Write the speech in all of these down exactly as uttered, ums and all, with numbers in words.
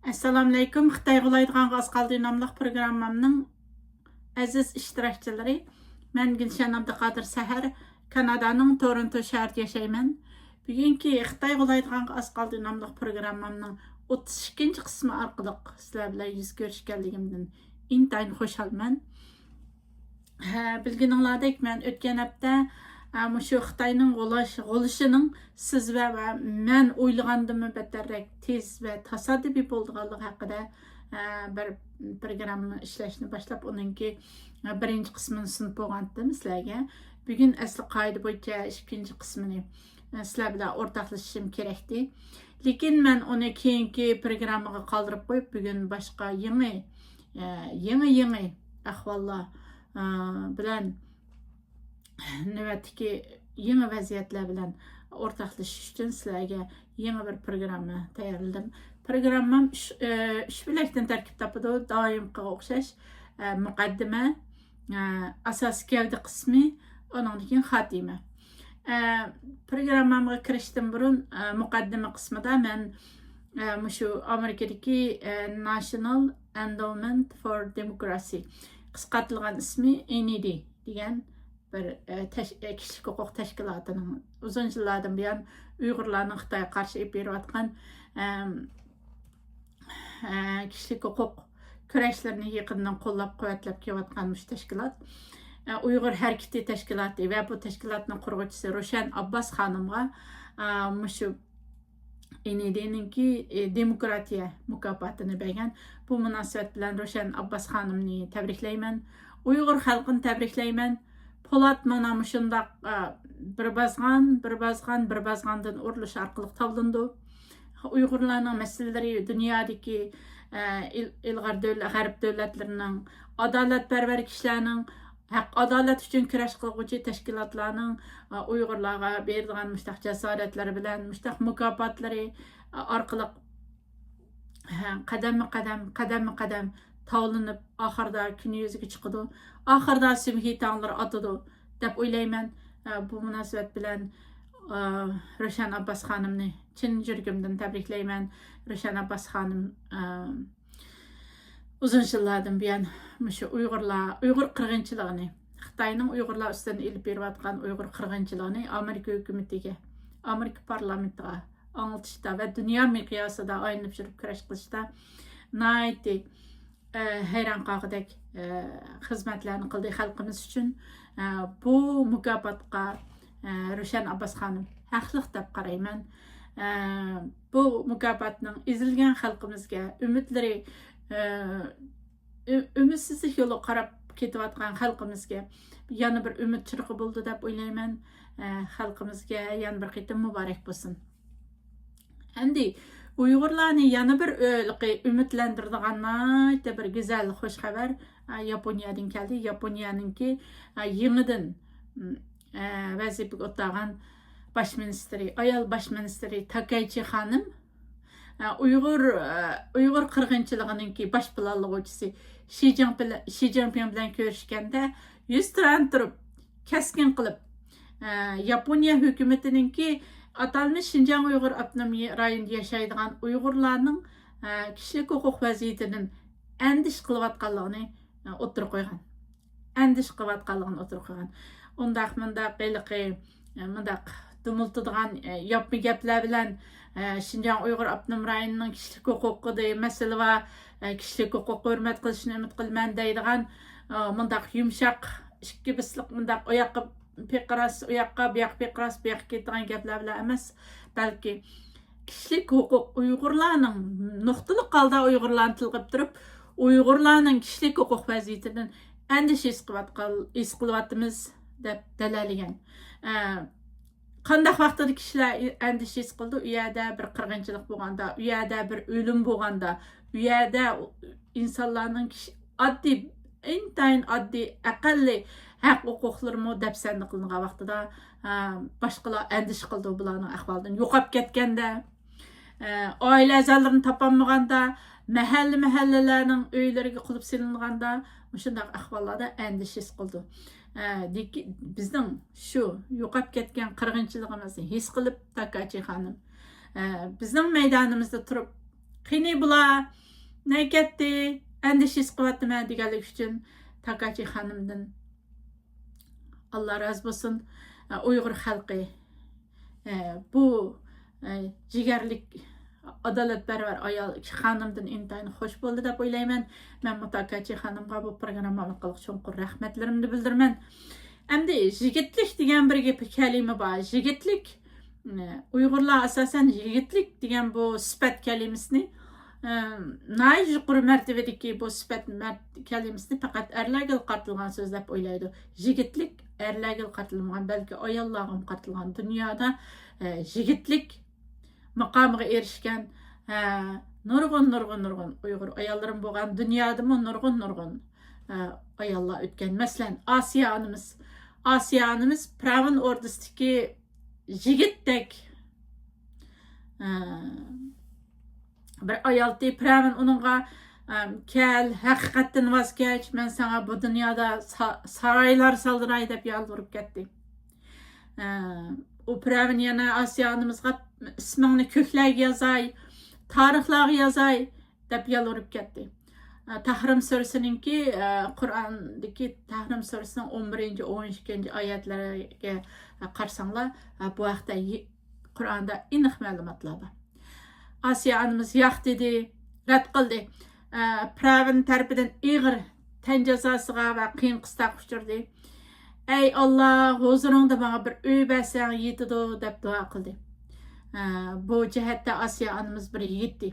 ئەسسالامۇئەلەيكۇم. خىتايغا ئۇلايدىغانغا ئاز قالدى ناملىق پروگراممامنىڭ ئەزىز ئىشتىراكچىلىرى، مەن گۈلشەن ئابدۇقادىر سەھەر، كانادانىڭ تورونتو شەھىرىدە ياشايمەن. بۈگۈنكى خىتايغا ئۇلايدىغانغا ئاز قالدى ناملىق پروگراممامنىڭ ئوتتۇز ئىككىنچى قىسمى ئارقىلىق سىلەر بىلەن يۈز كۆرۈشكەنلىكىمدىن ئىنتايىن خۇشالمەن. ھە، بىلگىنىڭلاردەك، مەن ئۆتكەن ھەپتە، ئە، مۇشۇ خىتاينىڭ غۇلاش-، غۇلىشىنىڭ سىز ۋە، ۋە مەن ئويلىغاندىنمۇ بەتتەررەك تېز ۋە تاسادىپىي بولىدىغانلىقى ھەققىدە، ئە، بىر پروگرامما ئىشلەشنى باشلاپ، ئۇنىڭكى، ئە، بىرىنچى قىسمىنى سۇنۇپ بولغانتىم سىلەرگە. بۈگۈن ئەسلى قائىدە بويىچە ئىككىنچى قىسمىنى، ئە، سىلەر بىلەن ئورتاقلىشىشىم كېرەكتى. لېكىن مەن ئۇنى كېيىنكى پروگراممىغا قالدۇرۇپ قويۇپ، بۈگۈن باشقا يېڭى، ئە، يېڭى، يېڭى ئەھۋاللار، ئە، بىلەن نۆۋەتتىكى يېڭى ۋەزىيەتلەر بىلەن ئورتاقلىشىش ئۈچۈن سىلەرگە يېڭى بىر پروگرامما تەييارلىدىم. پروگراممام ئۈچ، ئە، ئۈچ بۆلەكتىن تەركىب تاپىدۇ، دائىمقىغا ئوخشاش. ئە، مۇقەددىمە، ئە، ئاساسىي گەۋدە قىسمى، ئۇنىڭدىن كېيىن خاتىمە. ئە، پروگراممامغا كىرىشتىن بۇرۇن، ئە، مۇقەددىمە قىسمىدا مەن، ئە، مۇشۇ ئامېرىكىدىكى، ئە، National Endowment for Democracy، قىسقارتىلغان ئىسمى، ئېن ئى دى دېگەن بىر، ئە، تەش-، ئە، كىشىلىك ھوقۇق تەشكىلاتىنىڭ ئۇزۇن يىللاردىن بۇيان ئۇيغۇرلارنىڭ خىتايغا قارشى ئېلىپ بېرىۋاتقان، ئەم، ئە، كىشىلىك ھوقۇق كۈرەشلىرىنى يېقىندىن قوللاپ قۇۋۋەتلەپ كېلىۋاتقان مۇشۇ تەشكىلات، ئە، ئۇيغۇر ھەرىكىتى تەشكىلاتى ۋە بۇ تەشكىلاتنىڭ قۇرغۇچىسى روشەن ئابباس خانىمغا، ئە، مۇشۇ ئېن ئى دىنىڭكى، ئە، دېموكراتىيە مۇكاپاتىنى بەرگەن. بۇ مۇناسىۋەت بىلەن روشەن ئابباس خانىمنى تەبرىكلەيمەن. ئۇيغۇر خەلقىنى تەبرىكلەيمەن. پولات مانا مۇشۇنداق، ئە، بىر بازغان، بىر بازغان، بىر بازغاندىن ئۇرۇلۇش ئارقىلىق تاۋلىنىدۇ. ئۇيغۇرلارنىڭ مەسىلىلىرى دۇنيادىكى، ئە، ئىل-، ئىلغار دۆلە-، غەرب دۆلەتلىرىنىڭ، ئادالەتپەرۋەر كىشىلەرنىڭ، ھەق، ئادالەت ئۈچۈن كۈرەش قىلغۇچى تەشكىلاتلارنىڭ، ئە، ئۇيغۇرلارغا بېرىدىغان مۇشتاق جاسارەتلىرى بىلەن، مۇشتاق مۇكاپاتلىرى، ئە، ئارقىلىق، ھە، قەدەممۇ قەدەم، قەدەممۇ قەدەم تاۋلىنىپ، ئاخىرىدا كۈن يۈزىگە چىقىدۇ. ئاخىرىدا سۈبھى تاڭلىرى ئاتىدۇ، دەپ ئويلايمەن. ئە، بۇ مۇناسىۋەت بىلەن، ئە، روشەن ئابباس خانىمنى چىن يۈرىكىمدىن تەبرىكلەيمەن. روشەن ئابباس خانىم، ئە، ئۇزۇن يىللاردىن بۇيان مۇشۇ ئۇيغۇرلار، ئۇيغۇر قىرغىنچىلىقىنى، خىتاينىڭ ئۇيغۇرلار ئۈستىدىن ئېلىپ بېرىۋاتقان ئۇيغۇر قىرغىنچىلىقىنى ئامېرىكا ھۆكۈمىتىگە، ئامېرىكا پارلامېنتىغا ئاڭلىتىشتا ۋە دۇنيا مىقياسىدا ئايلىنىپ يۈرۈپ كۈرەش قىلىشتا ناھايىتى، ئە، ھەيران قالغۇدەك، ئە، خىزمەتلەرنى قىلدى خەلقىمىز ئۈچۈن. ئە، بۇ مۇكاپاتقا، ئە، روشەن ئابباس خانىم ھەقلىق دەپ قارايمەن. ئە، بۇ مۇكاپاتنىڭ ئېزىلگەن خەلقىمىزگە ئۈمىدلىرى، ئە، ئۈ-، ئۈمىدسىزلىك يولىغا قاراپ كېتىۋاتقان خەلقىمىزگە يەنە بىر ئۈمىد چىرىقى بولىدۇ دەپ ئويلايمەن. ئە، خەلقىمىزگە يەنە بىر قېتىم مۇبارەك بولسۇن. ئەمدى ئۇيغۇرلارنى يەنە بىر ئۆ-، ئۈمىدلەندۈرىدىغان ناھايىتى بىر گۈزەل، خۇش خەۋەر، ئە، ياپونىيەدىن كەلدى. ياپونىيەنىڭكى، ئە، يېڭىدىن، م، ئە، ۋەزىپىگە ئولتۇرغان باش مىنىستىرى، ئايال باش مىنىستىرى تاكايچى خانىم، ئە، ئۇيغۇر، ئە، ئۇيغۇر قىرغىنچىلىقىنىڭكى باش پىلانلىغۇچىسى شى جىنپىن-، شى جىنپىڭ بىلەن كۆرۈشكەندە، يۈزتۇرا تۇرۇپ، كەسكىن قىلىپ، ئە، ياپونىيە ھۆكۈمىتىنىڭكى ئاتالمىش شىنجاڭ ئۇيغۇر ئاپتونوم رايونىدا ياشايدىغان ئۇيغۇرلارنىڭ، ئە، كىشىلىك ھوقۇق ۋەزىيىتىدىن ئەندىشە قىلىۋاتقانلىقىنى، ئە، ئوتتۇرىغا قويغان. ئەندىشە قىلىۋاتقانلىقىنى ئوتتۇرىغا قويغان. ئۇنداق، مۇنداق، ھېلىقى، ئە، مۇنداق دۇمۇلتىدىغان، ئە، ياپما گەپلەر بىلەن، ئە، شىنجاڭ ئۇيغۇر ئاپتونوم رايونىنىڭ كىشىلىك ھوقۇقىدا مەسىلە بار، ئە، كىشىلىك ھوقۇققا ھۆرمەت قىلىشنى ئۈمىد قىلىمەن دەيدىغان، ئە، مۇنداق يۇمشاق، ئىككى بىسلىق مۇنداق ئۇ ياققا پىقىراس، ئۇ ياققا، بۇ ياققا پىقىراس، بۇ ياققا كېتىدىغان گەپلەر بىلەن ئەمەس، بەلكى كىشىلىك ھوقۇق، ئۇيغۇرلارنىڭ، نۇقتىلىق ھالدا ئۇيغۇرلارنى تىلغا ئېلىپ تۇرۇپ، ئۇيغۇرلارنىڭ كىشىلىك ھوقۇق ۋەزىيىتىدىن ئەندىشە ھېس قىلىۋاتقان-، ھېس قىلىۋاتىمىز دەپ دەلىللىگەن. ئە، قانداق ۋاقتىدا كىشىلەر ئەندىشە ھېس قىلىدۇ؟ ئۇ يەردە بىر قىرغىنچىلىق بولغاندا، ئۇ يەردە بىر ئۆلۈم بولغاندا، ئۇ يەردە ئىنسانلارنىڭ كىشى-، ئاددىي، ئىنتايىن ئاددىي، ئەقەللىي ھەق ھوقۇقلىرىمۇ دەپسەندە قىلىنغان ۋاقتىدا، ئە، باشقىلار ئەندىشە قىلىدۇ بۇلارنىڭ ئەھۋالىدىن. يوقاپ كەتكەندە، ئە، ئائىلە ئەزالىرىنى تاپالمىغاندا، مەھەللە-مەھەللىلەرنىڭ ئۆيلىرىگە قۇلۇپ سېلىنغاندا، مۇشۇنداق ئەھۋاللاردا ئەندىشە ھېس قىلىدۇ. ئە، دېكى-، بىزنىڭ شۇ يوقاپ كەتكەن قىرغىنچىلىقىمىزنى ھېس قىلىپ، تاكاچى خانىم، ئە، بىزنىڭ مەيدانىمىزدا تۇرۇپ، قېنى بۇلار نەگە كەتتى؟ ئەندىشە ھېس قىلىۋاتىمەن دېگەنلىكى ئۈچۈن تاكاچى خانىمدىن ئاللا رازى بولسۇن. ئۇيغۇر خەلقى بۇ جىگەرلىك، ئادالەتپەرۋەر ئايال خانىمدىن ئىنتايىن خوش بولدى دەپ ئويلايمەن. مەن مۇتاكاچى خانىمغا بۇ پروگرامما ئارقىلىق چوڭقۇر رەھمەتلىرىمنى بىلدۈرىمەن. ئەمدى يىگىتلىك دېگەن بىر گېپى، كەلىمە بار. يىگىتلىك، ئۇيغۇرلار ئاساسەن يىگىتلىك دېگەن بۇ سۈپەت كەلىمىسىنى، ناھايىتى يۇقىرى مەرتىۋىدىكى بۇ سۈپەت مەرت-، كەلىمىسىنى پەقەت ئەرلەرگىلا قارىتىلغان سۆز دەپ ئويلايدۇ. يىگىتلىك ئەرلەرگىلا قارىتىلمىغان، بەلكى ئاياللارغىمۇ قارىتىلغان. دۇنيادا، ئە، يىگىتلىك ماقامىغا ئېرىشكەن، ئە، نۇرغۇن، نۇرغۇن، نۇرغۇن ئۇيغۇر ئاياللىرىمۇ بولغان، دۇنيادىمۇ نۇرغۇن، نۇرغۇن، ئە، ئاياللار ئۆتكەن. مەسىلەن، ئاسىيە ئانىمىز. ئاسىيە ئانىمىز پىرئەۋن ئوردىسىدىكى يىگىتتەك، ئە، بىر ئايالتى. پىرئەۋن ئۇنىڭغا، ئەم، «كەل، ھەقىقەتتىن ۋاز كەچ، مەن ساڭا بۇ دۇنيادا سا-، سارايلار سالدۇراي» دەپ يالۋۇرۇپ كەتتى. ئە، ئۇ پىرئەۋن يەنە ئاسىيە ئانىمىزغا «ئىسمىڭنى كۆكلەرگە يازاي، تارىخلارغا يازاي» دەپ يالۋۇرۇپ كەتتى. ئە، تەھرىم سۈرىسىنىڭكى، ئە، قۇرئاندىكى تەھرىم سۈرىسىنىڭ ئون بىرىنچى، ئون ئىككىنچى ئايەتلىرىگە، ئە، قارىساڭلار، ئە، بۇ ھەقتە يى-، قۇرئاندا ئېنىق مەلۇماتلار بار. ئاسىيە ئانىمىز ياق دېدى، رەت قىلدى. ئە، پىرئەۋن تەرىپىدىن ئېغىر تەن جازاسىغا ۋە قىيىن قىستاققا ئۇچرىدى. «ئەي ئاللا، ھۇزۇرۇڭدا ماڭا بىر ئۆي بەرسەڭ يېتىدۇ» دەپ دۇئا قىلدى. ئە، بۇ جەھەتتە ئاسىيە ئانىمىز بىر يىگىتتى.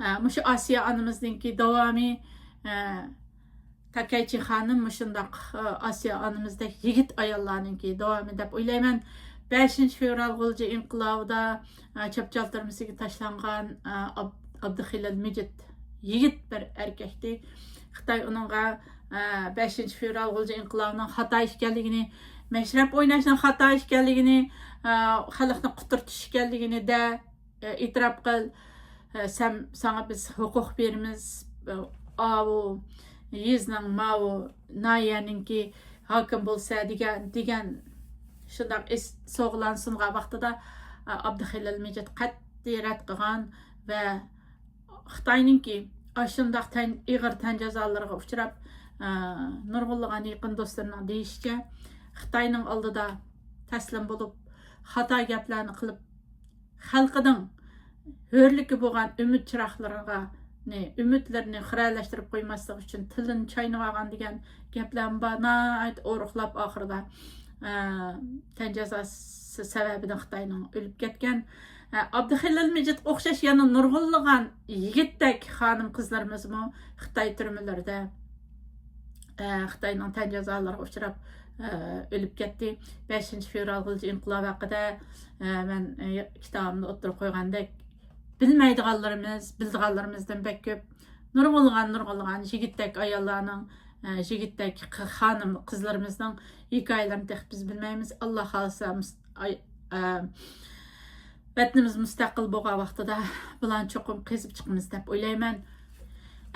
ئە، مۇشۇ ئاسىيە ئانىمىزنىڭكى داۋامى، ئە، تاكەيچى خانىم مۇشۇنداق، ئاسىيە ئانىمىزدەك يىگىت ئاياللارنىڭكى داۋامى دەپ ئويلايمەن. بەشىنچى فېۋرال غۇلجا ئىنقىلابىدا، چاپچال تۈرمىسىگە تاشلانغان، ئاب-، ئابدۇخېلىل مىجىت يىگىت بىر ئەركەكتى. خىتاي ئۇنىڭغا، بەشىنچى فېۋرال غۇلجا ئىنقىلابىنىڭ خاتا ئىكەنلىكىنى، مەشرەپ ئويناشنىڭ خاتا ئىكەنلىكىنى، خەلقنى قۇترىتىش ئىكەنلىكىنى دە، ئېتىراپ قىل، سەن، ساڭا بىز ھوقۇق بېرىمىز، ئاۋۇ يېزىنىڭ، ماۋۇ ناھىيەنىڭكى ھاكىم بولسا دېگەن، دېگەن شۇنداق ئېس-، سوغىلارنى سۇنغان ۋاقتىدا، ئابدۇخېلىل مىجىت قەتئىي رەت قىلغان ۋە خىتاينىڭكى ئاشۇنداق تەن، ئېغىر تەن جازالىرىغا ئۇچراپ، نۇرغۇنلىغان يېقىن دوستلىرىنىڭ دېيىشىچە، خىتاينىڭ ئالدىدا تەسلىم بولۇپ، خاتا گەپلەرنى قىلىپ، خەلقىنىڭ ھۆرلۈككە بولغان ئۈمىد چىراغلىرىغا، ئۈمىدلىرىنى خىرەلەشتۈرۈپ قويماسلىق ئۈچۈن تىلىنى چاينىۋالغان دېگەن گەپلەرمۇ بار. ناھايىتى ئورۇقلاپ ئاخىرىدا، ئە، تەن جازاسى سەۋەبىدىن خىتاينىڭ ئۆلۈپ كەتكەن. ئە، ئابدۇخېلىل مىجىتقا ئوخشاش يەنە نۇرغۇنلىغان يىگىتتەك خانىم قىزلىرىمىزمۇ خىتاي تۈرمىلىرىدە، ئە، خىتاينىڭ تەن جازالىرىغا ئۇچراپ، ئە، ئۆلۈپ كەتتى. بەشىنچى فېۋرال غۇلجا ئىنقىلابى ھەققىدە، ئە، مەن، ئە، كىتابىمدا ئوتتۇرىغا قويغاندەك، بىلمەيدىغانلىرىمىز، بىلىدىغانلىرىمىزدىن بەك كۆپ. نۇرغۇنلىغان، نۇرغۇنلىغان يىگىتتەك ئاياللارنىڭ، ئە، يىگىتتەك خ-، خانىم، قىزلىرىمىزنىڭ ھېكايىلىرىنى تېخى بىز بىلمەيمىز. ئاللا خالىسا، مۇس-، ئاي-، ئە، ۋەتىنىمىز مۇستەقىل بولغان ۋاقتىدا بۇلارنى چوقۇم قېزىپ چىقىمىز دەپ ئويلايمەن.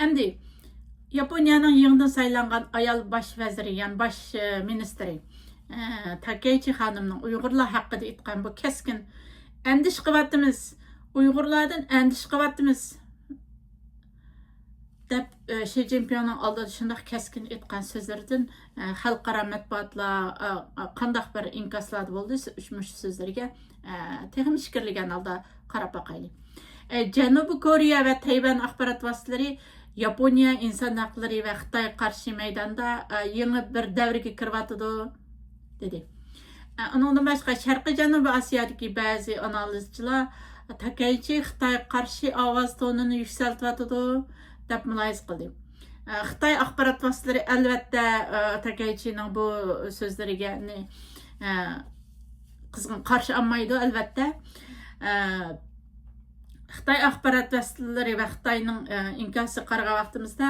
ئەمدى ياپونىيەنىڭ يېڭىدىن سايلانغان ئايال باش ۋەزىرى، يەنى باش، ئە، مىنىستىرى، ئە، تاكەيچى خانىمنىڭ ئۇيغۇرلار ھەققىدە ئېيتقان بۇ كەسكىن «ئەندىشە قىلىۋاتىمىز، ئۇيغۇرلاردىن ئەندىشە قىلىۋاتىمىز» دەپ، ئە، شى جىنپىڭنىڭ ئالدىدا شۇنداق كەسكىن ئېيتقان سۆزلىرىدىن، ئە، خەلقئارا مەتبۇئاتلار، ئە، ئە، قانداق بىر ئىنكاسلاردا بولدى، مۇشۇ سۆزلىرىگە، ئە، تېخىمۇ ئىچكىرىلىگەن ھالدا قاراپ باقايلى. ئە، جەنۇبىي كورېيە ۋە تەيۋەن ئاخبارات ۋاسىتىلىرى ياپونىيە ئىنسان ھەقلىرى ۋە خىتايغا قارشى مەيداندا، ئە، يېڭى بىر دەۋرگە كىرىۋاتىدۇ، دېدى. ئە، ئۇنىڭدىن باشقا، شەرقىي جەنۇبىي ئاسىيادىكى بەزى ئانالىزچىلار تاكەيچى خىتايغا قارشى ئاۋاز تونىنى يۈكسەلتىۋاتىدۇ، دەپ مۇلاھىزە قىلدى. ئە، خىتاي ئاخبارات ۋاسىتىلىرى، ئەلۋەتتە، ئە، تاكەيچىنىڭ بۇ سۆزلىرىگە، نى، ئە، قىزغىن قارشى ئالمايدۇ، ئەلۋەتتە. ئە، خىتاي ئاخبارات ۋاسىتىلىرى ۋە خىتاينىڭ، ئە، ئىنكاسىغا قارىغان ۋاقتىمىزدا،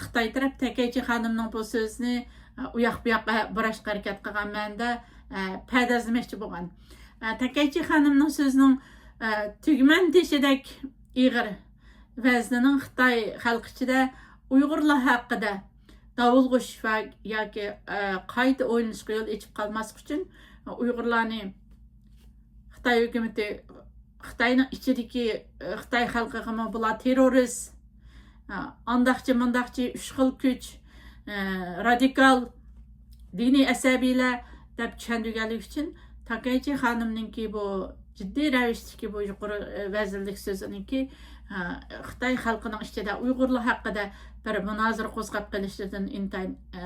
خىتاي تەرەپ تاكەيچى خانىمنىڭ بۇ سۆزىنى، ئە، ئۇياق-بۇياققا بۇراشقا ھەرىكەت قىلغان مەنىدە، ئە، پەردازلىمەكچى بولغان. ئە، تاكەيچى خانىمنىڭ سۆزىنىڭ، ئە، تۈگمەن تېشىدەك ئېغىر ۋەزنىنىڭ خىتاي خەلقى ئىچىدە ئۇيغۇرلار ھەققىدە داۋۇلغۇش ۋە ياكى، ئە، قايتا ئويلىنىشقا يول ئېچىپ قالماسلىق ئۈچۈن، ئۇيغۇرلارنى خىتاي ھۆكۈمىتى خىتاينىڭ ئىچىدىكى، ئە، خىتاي خەلقىگىمۇ بۇلار تېررورىست، ئە، ئانداقچى، مۇنداقچى، ئۈچ خىل كۈچ، ئە، رادىكال، دىنىي ئەسەبىيلەر دەپ چۈشەندۈرگەنلىكى ئۈچۈن تاكايچى خانىمنىڭكى بۇ جىددىي رەۋىشتىكى بۇ يۇقىرى، ئە، ۋەزىنلىك سۆزىنىڭكى، ئە، خىتاي خەلقىنىڭ ئىچىدە ئۇيغۇرلار ھەققىدە بىر مۇنازىرە قوزغاپ قېلىشىدىن ئىنتايىن، ئە،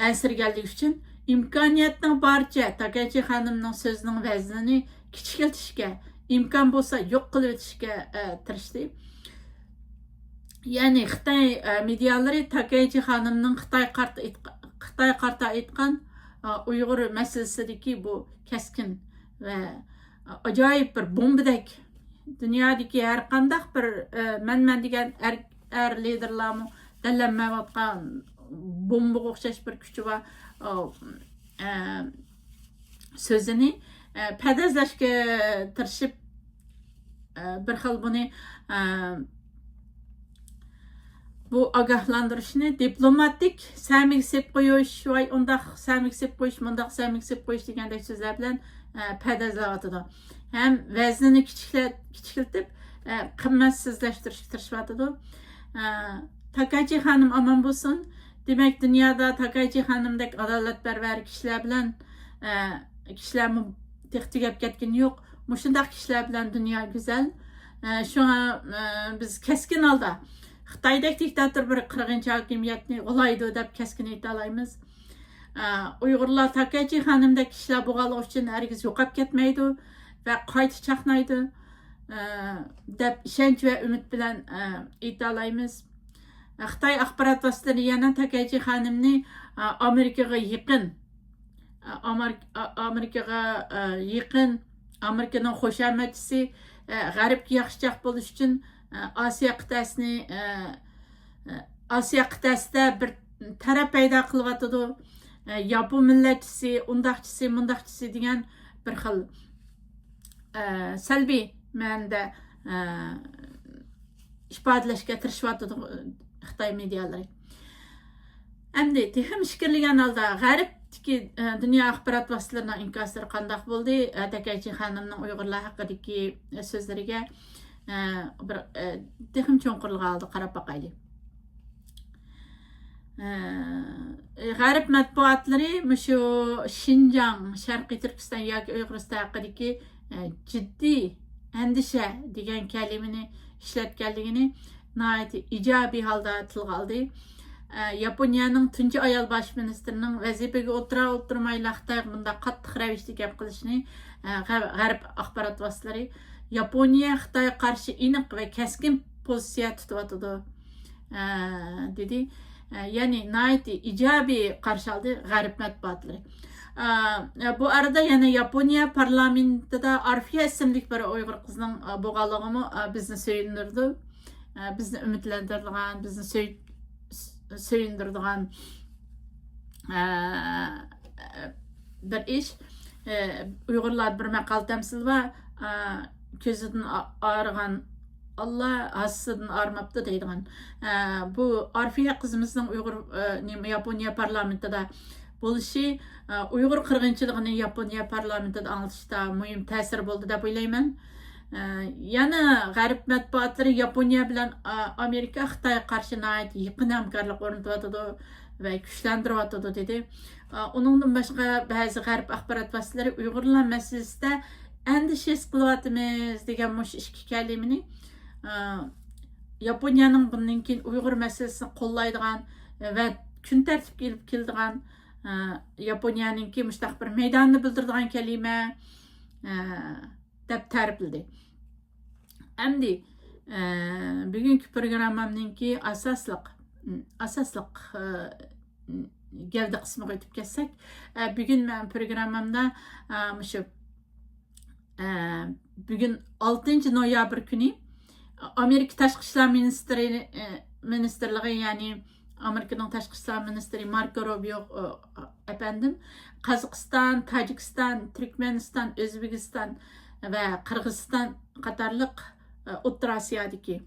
ئەنسىرىگەنلىكى ئۈچۈن ئىمكانىيەتنىڭ بارىچە تاكايچى خانىمنىڭ سۆزىنىڭ ۋەزنىنى كىچىكلىتىشكە، ئىمكان بولسا يوق قىلىۋېتىشكە، ئە، تىرىشتى. يەنى خىتاي، ئە، مېدىيالىرى تاكايچى خانىمنىڭ خىتاي قارتا ئېيتقا-، خىتاي قارتا ئېيتقان، ئە، ئۇيغۇر مەسىلىسىدىكى بۇ كەسكىن ۋە ئاجايىپ بىر بومبىدەك، دۇنيادىكى ھەر قانداق بىر، ئە، مەن، مەن دېگەن ئەر، ئەر لىدېرلارمۇ دەللەنمەيۋاتقان بومبىغا ئوخشاش بىر كۈچى بار، ئە، ئە، سۆزىنى، ئە، پەردازلاشقا تىرىشىپ، ئە، بىر خىل بۇنى، ئە، بۇ ئاگاھلاندۇرۇشنى دىپلوماتىك سەمىگە سېلىپ قويۇش، ۋاي ئۇنداق سەمىگە سېلىپ قويۇش، مۇنداق سەمىگە سېلىپ قويۇش دېگەندەك سۆزلەر بىلەن، ئە، پەردازلاۋاتىدۇ. ھەم ۋەزنىنى كىچىكلە-، كىچىكلىتىپ، ئە، قىممەتسىزلەشتۈرۈشكە تىرىشىۋاتىدۇ. ئە، تاكايچى خانىم ئامان بولسۇن. دېمەك، دۇنيادا تاكايچى خانىمدەك ئادالەتپەرۋەر كىشىلەر بىلەن، ئە، كىشىلەرمۇ تېخى تۈگەپ كەتكىنى يوق. مۇشۇنداق كىشىلەر بىلەن دۇنيا گۈزەل. ئە، شۇڭا، ئە، بىز كەسكىن ھالدا خىتايدەك دىكتاتور بىر قىرغىنچى ھاكىمىيەتنى قولايدۇ دەپ كەسكىن ئېيتالايمىز. ئە، ئۇيغۇرلار تاكايچى خانىمدەك كىشىلەر بولغانلىقى ئۈچۈن ھەرگىز يوقاپ كەتمەيدۇ ۋە قايتا چاقنايدۇ، ئە، دەپ ئىشەنچ ۋە ئۈمىد بىلەن، ئە، ئېيتالايمىز. خىتاي ئاخبارات ۋاسىتىلىرى يەنە تاكايچى خانىمنى، ئە، ئامېرىكىغا يېقىن، ئامېرىك-، ئامېرىكىغا، ئە، يېقىن، ئامېرىكىنىڭ خۇشامەتچىسى، ئە، غەربكە ياخشىچاق بولۇش ئۈچۈن، ئە، ئاسىيا قىتئەسىنى، ئە، ئە، ئاسىيا قىتئەسىدە بىر تەرەپ پەيدا قىلىۋاتىدۇ. ئە، ياپون مىللەتچىسى، ئۇنداقچىسى، مۇنداقچىسى دېگەن بىر خىل، ئە، سەلبىي مەنىدە، ئە، ئىپادىلەشكە تىرىشىۋاتىدۇ خىتاي مېدىيالىرى. ئەمدى تېخىمۇ ئىچكىرىلىگەن ھالدا غەربتىكى، ئە، دۇنيا ئاخبارات ۋاسىتىلىرىنىڭ ئىنكاسلىرى قانداق بولدى؟ ئە، تاكايچى خانىمنىڭ ئۇيغۇرلار ھەققىدىكى، ئە، سۆزلىرىگە، ئە، بىر، ئە، تېخىمۇ چوڭقۇرلىغان ھالدا قاراپ باقايلى. ئە، غەرب مەتبۇئاتلىرى مۇشۇ شىنجاڭ، شەرقىي تۈركىستان ياكى ئۇيغۇرىستان ھەققىدىكى، ئە، جىددىي ئەندىشە دېگەن كەلىمىنى ئىشلەتكەنلىكىنى ناھايىتى ئىجابىي ھالدا تىلغا ئالدى. ئە، ياپونىيەنىڭ تۇنجى ئايال باش مىنىستىرىنىڭ ۋەزىپىگە ئولتۇرا ئولتۇرمايلا خىتايغا بۇنداق قاتتىق رەۋىشتە گەپ قىلىشىنى، ئە، غە-، غەرب ئاخبارات ۋاسىتىلىرى ياپونىيە خىتايغا قارشى ئېنىق ۋە كەسكىن پوزىتسىيە تۇتۇۋاتىدۇ، ئە، دېدى. ئە، يەنى ناھايىتى ئىجابىي قارشى ئالدى غەرب مەتبۇئاتلىرى. ئە، بۇ ئارىدا يەنە ياپونىيە پارلامېنتىدا ئارفىيە ئىسىملىك بىر ئۇيغۇر قىزنىڭ، ئە، بولغانلىقىمۇ، ئە، بىزنى سۆيۈندۈرىدۇ. ئە، بىزنى ئۈمىدلەندۈرىدىغان، بىزنى سۆي-، سۆيۈندۈرىدىغان، ئە، بىر ئىش. ئە، ئۇيغۇرلاردا بىر ماقال تەمسىل بار، ئە، «كۆزىدىن ئا-، ئارىغان ئاللا، ھاسىسىدىن ئارماپتۇ» دەيدىغان. ئە، بۇ ئارفىيە قىزىمىزنىڭ ئۇيغۇر، ئە، نېمە، ياپونىيە پارلامېنتىدا بولۇشى، ئە، ئۇيغۇر قىرغىنچىلىقىنى ياپونىيە پارلامېنتىدا ئاڭلىتىشتا مۇھىم تەسىر بولدى دەپ ئويلايمەن. ئە، يەنە غەرب مەتبۇئاتلىرى ياپونىيە بىلەن، ئە، ئامېرىكا خىتايغا قارشى ناھايىتى يېقىن ھەمكارلىق ئورنىتىۋاتىدۇ ۋە كۈچلەندۈرۈۋاتىدۇ، دېدى. ئە، ئۇنىڭدىن باشقا بەزى غەرب ئاخبارات ۋاسىتىلىرى ئۇيغۇرلار مەسىلىسىدە ئەندىشە ھېس قىلىۋاتىمىز دېگەن مۇشۇ ئىككى كەلىمىنى، ئە، ياپونىيەنىڭ بۇندىن كېيىن ئۇيغۇر مەسىلىسىنى قوللايدىغان ۋە كۈن تەرتىپكە ئېلىپ كېلىدىغان، ئە، ياپونىيەنىڭكى مۇشۇنداق بىر مەيدانىنى بىلدۈرىدىغان كەلىمە، ئە، دەپ تەرىپلىدى. ئەمدى، ئە، بۈگۈنكى پروگراممامنىڭكى ئاساسلىق، ئاساسلىق، ئە، گەۋدە قىسمىغا ئۆتۈپ كەتسەك، ئە، بۈگۈن مەن پروگراممامدا، ئە، مۇشۇ، ئە، بۈگۈن ئالتىنچى نويابىر كۈنى ئامېرىكا تاشقى ئىشلار مىنىستىرى، ئە، مىنىستىرلىقى، يەنى ئامېرىكىنىڭ تاشقى ئىشلار مىنىستىرى ماركو روبىيو، ئە، ئەپەندىم قازاقىستان، تاجىكىستان، تۈركمەنىستان، ئۆزبېكىستان ۋە قىرغىزىستان قاتارلىق، ئە، ئوتتۇرا ئاسىيادىكى،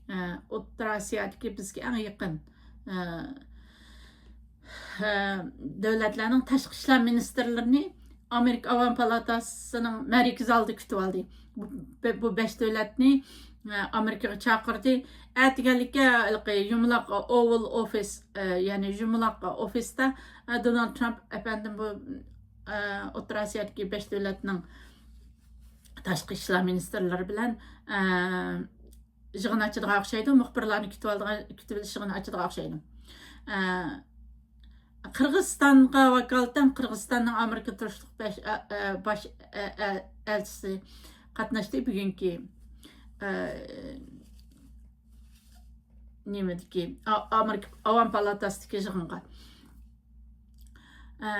ئە، ئوتتۇرا ئاسىيادىكى بىزگە ئەڭ يېقىن، ئە، ئە، دۆلەتلەرنىڭ تاشقى ئىشلار مىنىستىرلىرىنى ئامېرىكا ئاۋام پالاتاسىنىڭ مەركىزى ئالدىدا كۈتۈۋالدى. بۇ، بۇ بەش دۆلەتنى، ئە، ئامېرىكىغا چاقىردى. ئەتىگەنلىككە ھېلىقى يۇمىلاق ئوۋال ئوفىس، ئە، يەنى يۇمىلاق ئوفىستا، ئە، دونالد ترامپ ئەپەندىم بۇ، ئە، ئوتتۇرا ئاسىيادىكى بەش دۆلەتنىڭ تاشقى ئىشلار مىنىستىرلىرى بىلەن، ئە، يىغىن ئاچىدىغان ئوخشايدۇ. مۇخبىرلارنى كۈتۈۋالىدىغان، كۈتۈۋېلىش يىغىنى ئاچىدىغان ئوخشايدۇ. ئە، قىرغىزىستانغا ۋاكالىتەن قىرغىزىستاننىڭ ئامېرىكا تۇرۇشلۇق بەش، ئە، ئە، باش، ئە، ئە، ئەلچىسى قاتناشتى بۈگۈنكى، ئە، نېمىدىكى، ئا-، ئامېرىكا ئاۋام پالاتاسىدىكى يىغىنغا. ئە،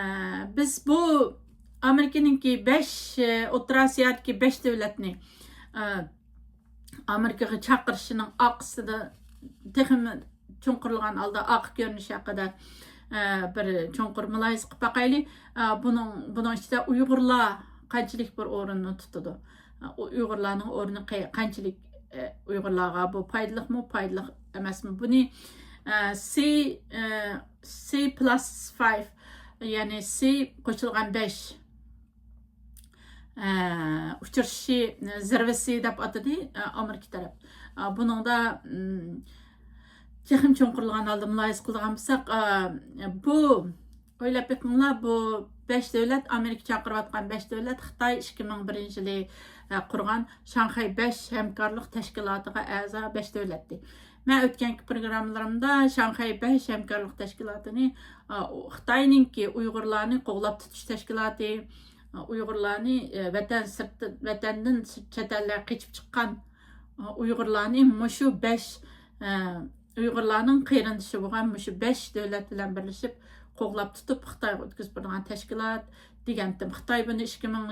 بىز بۇ ئامېرىكىنىڭكى بەش، ئە، ئوتتۇرا ئاسىيادىكى بەش دۆلەتنى، ئە، ئامېرىكىغا چاقىرىشىنىڭ ئارقىسىدا تېخىمۇ چوڭقۇرلىغان ھالدا ئارقا كۆرۈنۈش ھەققىدە، ئە، بىر چوڭقۇر مۇلاھىزە قىلىپ باقايلى. ئە، بۇنىڭ، بۇنىڭ ئىچىدە ئۇيغۇرلار قانچىلىك بىر ئورۇننى تۇتىدۇ؟ ئە، ئۇ ئۇيغۇرلارنىڭ ئورنى قە-، قانچىلىك، ئە، ئۇيغۇرلارغا بۇ پايدىلىقمۇ، پايدىلىق ئەمەسمۇ؟ بۇنى، ئە، سى، ئە، سى پلۇس فايف، يەنى سى قوشۇلغان بەش، ئە، ئۇچرىشىشى زىرۋىسى دەپ ئاتىدى، ئە، ئامېرىكا تەرەپ. ئە، بۇنىڭدا، ئىم، تېخىمۇ چوڭقۇرلىغان ھالدا مۇلاھىزە قىلىدىغان بولساق، ئە، بۇ، ئويلاپ بېقىڭلار، بۇ بەش دۆلەت ئامېرىكا چاقىرىۋاتقان بەش دۆلەت خىتاي ئىككى مىڭ بىرىنچى يىلى، ئە، قۇرغان شاڭخەي بەش ھەمكارلىق تەشكىلاتىغا ئەزا بەش دۆلەتتى. مەن ئۆتكەنكى پروگراممىلىرىمدا شاڭخەي بەش ھەمكارلىق تەشكىلاتىنى، ئا، خىتاينىڭكى ئۇيغۇرلارنى قوغلاپ تۇتۇش تەشكىلاتى، ئا، ئۇيغۇرلارنى، ئە، ۋەتەن سىرتى، ۋەتەندىن چەت ئەللەرگە قېچىپ چىققان، ئا، ئۇيغۇرلارنى مۇشۇ بەش، ئە، ئۇيغۇرلارنىڭ قېرىندىشى بولغان مۇشۇ بەش دۆلەت بىلەن بىرلىشىپ قوغلاپ تۇتۇپ خىتايغا ئۆتكۈزۈپ بېرىدىغان تەشكىلات دېگەنتىم. خىتاي بۇنى ئىككى مىڭ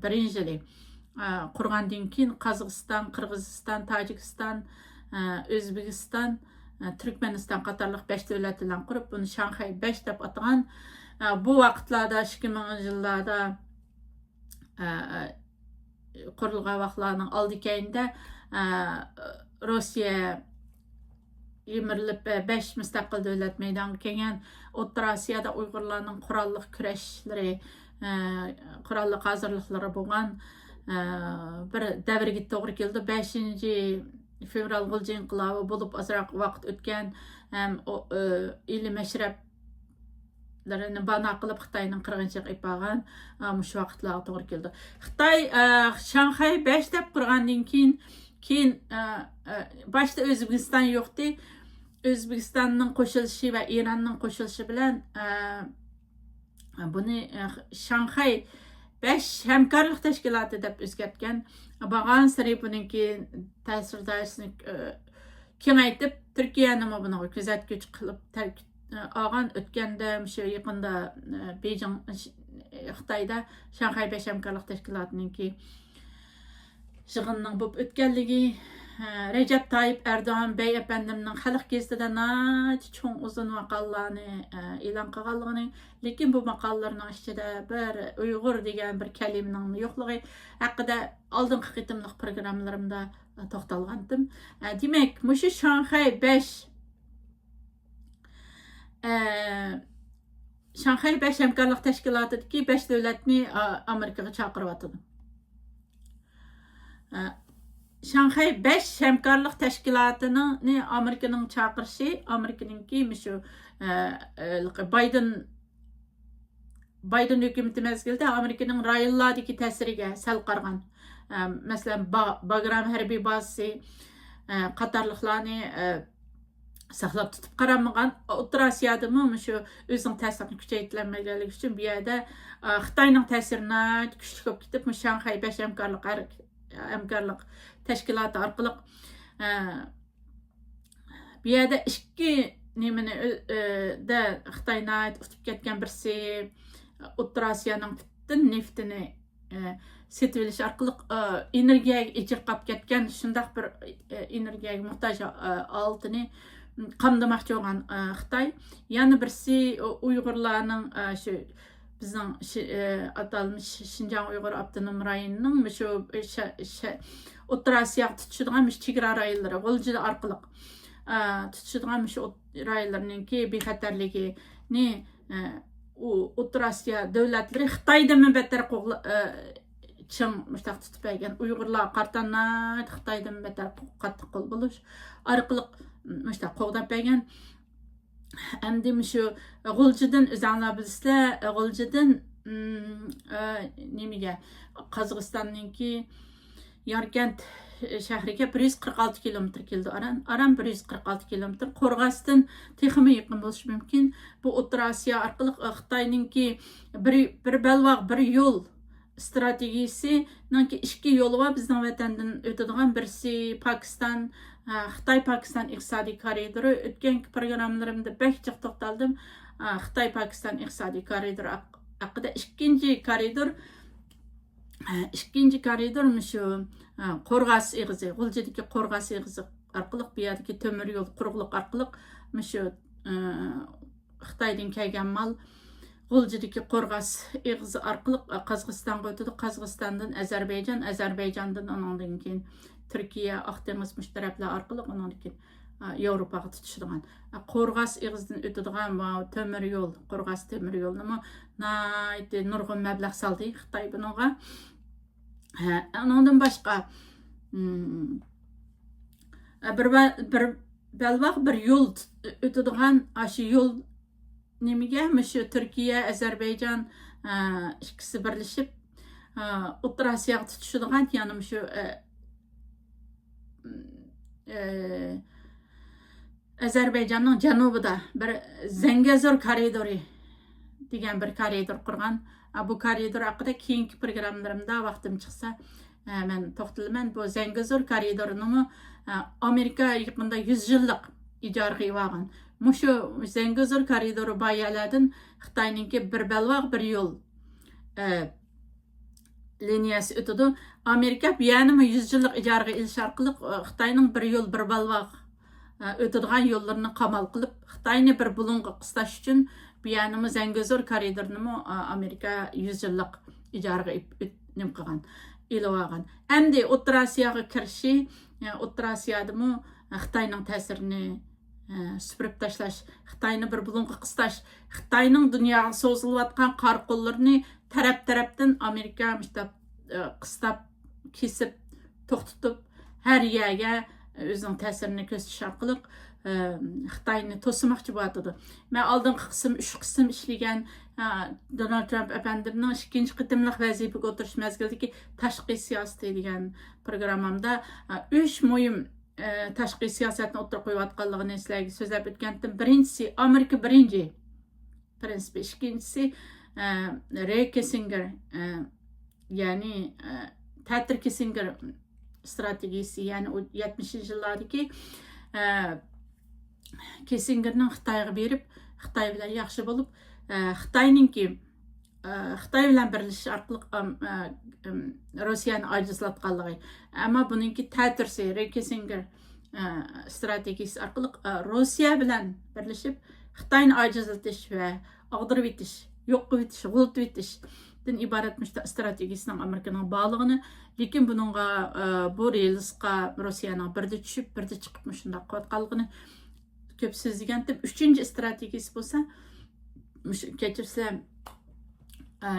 بىرىنچى يىلى، ئە، قۇرغاندىن كېيىن قازاقىستان، قىرغىزىستان، تاجىكىستان، ئە، ئۆزبېكىستان، ئە، تۈركمەنىستان قاتارلىق بەش دۆلەت بىلەن قۇرۇپ، بۇنى شاڭخەي بەش دەپ ئاتىغان. ئە، بۇ ۋاقىتلاردا، ئىككى مىڭىنچى يىللاردا، ئە، قۇرۇلغان ۋاقىتلارنىڭ ئالدى كەينىدە، ئە، روسىيە يىمىرىلىپ، بەش مۇستەقىل دۆلەت مەيدانغا كەلگەن. ئوتتۇرا ئاسىيادا ئۇيغۇرلارنىڭ قوراللىق كۈرەشلىرى، ئە، قوراللىق ھازىرلىقلىرى بولغان، ئە، بىر دەۋرگە توغرا كېلىدۇ. بەشىنچى فېۋرال غۇلجا ئىنقىلابى بولۇپ ئازراق ۋاقىت ئۆتكەن ھەم ئو-، ئە، ئىلى مەشرەپلىرىنى بانە قىلىپ خىتاينىڭ قىرغىنچىلىقىغا ئېلىپ بارغان، ئە، مۇشۇ ۋاقىتلارغا توغرا كېلىدۇ. خىتاي، ئە، شاڭخەي بەش دەپ قۇرغاندىن كېيىن، كېيىن، ئە، ئە، باشتا ئۆزبېكىستان يوقتى. ئۆزبېكىستاننىڭ قوشۇلۇشى ۋە ئىراننىڭ قوشۇلۇشى بىلەن، ئە، بۇنى، ئە، شاڭخەي بەش ھەمكارلىق تەشكىلاتى دەپ ئۆزگەرتكەن. بارغانسېرى بۇنىڭكى تەسىر دائىرىسىنى، ئە، كېڭەيتىپ، تۈركىيەنىمۇ بۇنىڭغا كۆزەتكۈچى قىلىپ تەر-، ئە، ئالغان. ئۆتكەندە، مۇشۇ يېقىندا، ئە، بېيجىڭ، ش-، خىتايدا شاڭخەي بەش ھەمكارلىق تەشكىلاتىنىڭكى يىغىننىڭ بولۇپ ئۆتكەنلىكى، ھە، رەجەپ تايىپ ئەردوغان بەي ئەپەندىمنىڭ خەلق گېزىتىدە ناھايىتى چوڭ ئۇزۇن ماقالىلەرنى، ئە، ئېلان قىلغانلىقىنى، لېكىن بۇ ماقالىلەرنىڭ ئىچىدە بىر ئۇيغۇر دېگەن بىر كەلىمىنىڭ يوقلۇقى ھەققىدە ئالدىنقى قېتىملىق پروگراممىلىرىمدا، ئە، توختالغانتىم. ئە، دېمەك، مۇشۇ شاڭخەي بەش، ئە، شاڭخەي بەش ھەمكارلىق تەشكىلاتىدىكى بەش دۆلەتنى، ئا، ئامېرىكىغا چاقىرىۋاتىدۇ. ئە، شاڭخەي بەش ھەمكارلىق تەشكىلاتىنى ئامېرىكىنىڭ چاقىرىشى، ئامېرىكىنىڭكى مۇشۇ، ئە، ئە، بايدېن، بايدېن ھۆكۈمىتى مەزگىلىدە ئامېرىكىنىڭ رايونلاردىكى تەسىرىگە سەل قارىغان. ئە، مەسىلەن، با-، باگرام ھەربىي بازىسى، ئە، قاتارلىقلارنى، ئە، ساقلاپ تۇتۇپ قارالمىغان. ئوتتۇرا ئاسىيادىمۇ مۇشۇ ئۆزىنىڭ تەسىرىنى كۈچەيتەلمىگەنلىكى ئۈچۈن بۇ يەردە، ئا، خىتاينىڭ تەسىرى ناھايىتى كۈچلۈك بولۇپ كېتىپ، مۇشۇ شاڭخەي بەش ھەمكارلىق ھەر-، ھەمكارلىق تەشكىلاتى ئارقىلىق، ئە، بۇ يەردە ئىككى نېمىنى، ئۆ-، ئە، دە خىتاي ناھايىتى ئۇتۇپ كەتكەن. بىرسى ئوتتۇرا ئاسىيانىڭ پۈتۈن نېفىتىنى ئە، سېتىۋېلىش ئارقىلىق، ئە، ئېنېرگىيەگە ئېچىرقاپ كەتكەن، شۇنداق بىر، ئە، ئېنېرگىيەگە موھتاج، ئە، ھالىتىنى قامدىماقچى بولغان، ئە، خىتاي. يەنە بىرسى ئۇ-، ئۇيغۇرلارنىڭ، ئە، شۇ بىزنىڭ شى-، ئە، ئاتالمىش شىنجاڭ ئۇيغۇر ئاپتونوم رايونىنىڭ مۇشۇ شە-، شە-، ئوتتۇرا ئاسىياغا تۇتىشىدىغان مۇشۇ چېگرا رايونلىرى، غۇلجا ئارقىلىق، ئە، تۇتىشىدىغان مۇشۇ ئوت-، رايونلىرىنىڭكى بىخەتەرلىكىنى، ئە، ئوتتۇرا ئاسىيا دۆلەتلىرى خىتايدىنمۇ بەتتەر قوغلا-، ئە، چىڭ مۇشتاق تۇتۇپ بەرگەن. ئۇيغۇرلارغا قارىتا ناھايىتى خىتايدىنمۇ بەتتەر قاتتىق قول بولۇش ئارقىلىق مۇشتاق قوغداپ بەرگەن. ئەمدى مۇشۇ غۇلجىدىن ئۆزەڭلار بىلىسىلەر، غۇلجىدىن، ئىم، ئە، نېمىگە، قازاقىستاننىڭكى ياركەنت شەھىرىگە بىر يۈز قىرىق ئالتە كىلومېتىر كېلىدۇ. ئاران، ئاران بىر يۈز قىرىق ئالتە كىلومېتىر. قورغاستىن تېخىمۇ يېقىن بولۇشى مۇمكىن. بۇ ئوتتۇرا ئاسىيا ئارقىلىق، ئە، خىتاينىڭكى بىر، بىر بەلباغ، بىر يول ئىستراتېگىيىسىنىڭكى ئىككى يولى بار بىزنىڭ ۋەتەندىن ئۆتىدىغان. بىرسى پاكىستان، ئە، خىتاي پاكىستان ئىقتىسادىي كارىدورى. ئۆتكەنكى پروگراممىلىرىمدا بەك جىق توختالدىم، ئە، خىتاي پاكىستان ئىقتىسادىي كارىدورى ھەق-، ھەققىدە. ئىككىنچى كارىدور، ئە، ئىككىنچى كارىدور مۇشۇ، ئە، قورغاس ئېغىزى، غۇلجىدىكى قورغاس ئېغىزى ئارقىلىق، بۇ يەردىكى تۆمۈر يول قۇرۇقلۇق ئارقىلىق مۇشۇ، ئە، خىتايدىن كەلگەن مال غۇلجىدىكى قورغاس ئېغىزى ئارقىلىق، ئە، قازاقىستانغا ئۆتىدۇ. قازاقىستاندىن ئەزەربەيجان، ئەزەربەيجاندىن ئۇنىڭدىن كېيىن تۈركىيە، ئاق دېڭىز مۇشۇ تەرەپلەر ئارقىلىق ئۇنىڭدىن كېيىن، ئە، ياۋروپاغا تۇتىشىدىغان. ئە، قورغاس ئېغىزىدىن ئۆتىدىغان ماۋۇ تۆمۈر يول، قورغاس تۆمۈر يولىنىمۇ ناھايىتى نۇرغۇن مەبلەغ سالدى خىتاي بۇنىڭغا. ھە، ئۇنىڭدىن باشقا، ئىم، بىر بە-، بىر بەلباغ بىر يول تۇت-، ئۆتىدىغان، ئاشۇ يول نېمىگە، مۇشۇ تۈركىيە، ئەزەربەيجان، ئە، ئىككىسى بىرلىشىپ، ئە، ئوتتۇرا ئاسىياغا تۇتىشىدىغان، يەنى مۇشۇ، ئە، ئە، ئەزەربەيجاننىڭ جەنۇبىدا بىر زەڭگەزۇر كارىدورى دېگەن بىر كارىدور قۇرغان. ئا، بۇ كارىدور ھەققىدە كېيىنكى پروگراممىلىرىمدا ۋاقتىم چىقسا، ئە، مەن توختىلىمەن. بۇ زەڭگەزۇر كارىدورىنىمۇ، ئە، ئامېرىكا يېقىندا يۈز يىللىق ئىجارىگە ئېلىۋالغان. مۇشۇ زەڭگەزۇر كارىدورى بار يەرلەردىن خىتاينىڭكى بىر بەلباغ بىر يول، ئە، لىنىيەسى ئۆتىدۇ. ئامېرىكا بۇ يەرنىمۇ يۈز يىللىق ئىجارىگە ئېلىش ئارقىلىق، ئە، خىتاينىڭ بىر يول، بىر بەلباغ، ئە، ئۆتىدىغان يوللىرىنى قامال قىلىپ، خىتاينى بىر بۇلۇڭغا قىستاش ئۈچۈن بۇ يەرنىمۇ زەڭگەزۇر كارىدورىنىمۇ، ئە، ئامېرىكا يۈز يىللىق ئىجارىگە ئېپ-، ئۆت-، نېمە قىلغان، ئېلىۋالغان. ئەمدى ئوتتۇرا ئاسىياغا كىرىشى، ئە، ئوتتۇرا ئاسىيادىمۇ، ئە، خىتاينىڭ تەسىرىنى ئە، سۈپۈرۈپ تاشلاش، خىتاينى بىر بۇلۇڭغا قىستاش، خىتاينىڭ دۇنياغا سوزۇلۇۋاتقان قارا قوللىرىنى تەرەپ-تەرەپتىن ئامېرىكا مۇشتاپ، ئە، قىستاپ، كېسىپ، توختىتىپ، ھەر يەرگە ئۆزىنىڭ تەسىرىنى كۆرسىتىش ئارقىلىق، ئە، خىتاينى توسىماقچى بولۇۋاتىدۇ. مەن ئالدىنقى قىسىم، ئۈچ قىسىم ئىشلىگەن، ئە، دونالد ترامپ ئەپەندىمنىڭ ئىككىنچى قېتىملىق ۋەزىپىگە ئولتۇرۇش مەزگىلىدىكى تاشقى سىياسىتى دېگەن پروگراممامدا، ئە، ئۈچ مۇھىم ئە، تاشقى سىياسەتنى ئوتتۇرىغا قويۇۋاتقانلىقىنى سىلەرگە سۆزلەپ ئۆتكەنتىم. بىرىنچىسى، ئامېرىكا بىرىنچى پىرىنسىپى. ئىككىنچىسى، ئە، رېي كىسسىنگېر، ئە، يەنى، ئە، تەتىر كىسسىنگېر ئىستراتېگىيىسى، يەنى ئۇ يەتمىشىنچى يىللاردىكى، ئە، كىسسىنگېرنىڭ خىتايغا بېرىپ، خىتاي بىلەن ياخشى بولۇپ، ئە، خىتاينىڭكى ئە، خىتاي بىلەن بىرلىشىش ئارقىلىق، ئام-، ئە، ئىم، روسىيەنى ئاجىزلاتقانلىقى. ئەمما بۇنىڭكى تەتۈرسى، رېي كىسسىنگېر، ئە، ئىستراتېگىيىسى ئارقىلىق، ئە، روسىيە بىلەن بىرلىشىپ خىتاينى ئاجىزلىتىش ۋە ئاغدۇرۇپ ئېتىش، يوق قىلىپ ئېتىش، غۇلىتىپ ئېتىشتىن ئىبارەت مۇشۇنداق ئىستراتېگىيىسىنىڭ ئامېرىكىنىڭ بارلىقىنى، لېكىن بۇنىڭغا، ئە، بۇ رېلىسقا روسىيەنىڭ بىردە چۈشۈپ، بىردە چىقىپ مۇشۇنداق قىلىۋاتقانلىقىنى كۆپ سۆزلىگەنتىم. ئۈچىنچى ئىستراتېگىيىسى بولسا، مۇشۇ، كەچۈرسىلەر، ئە،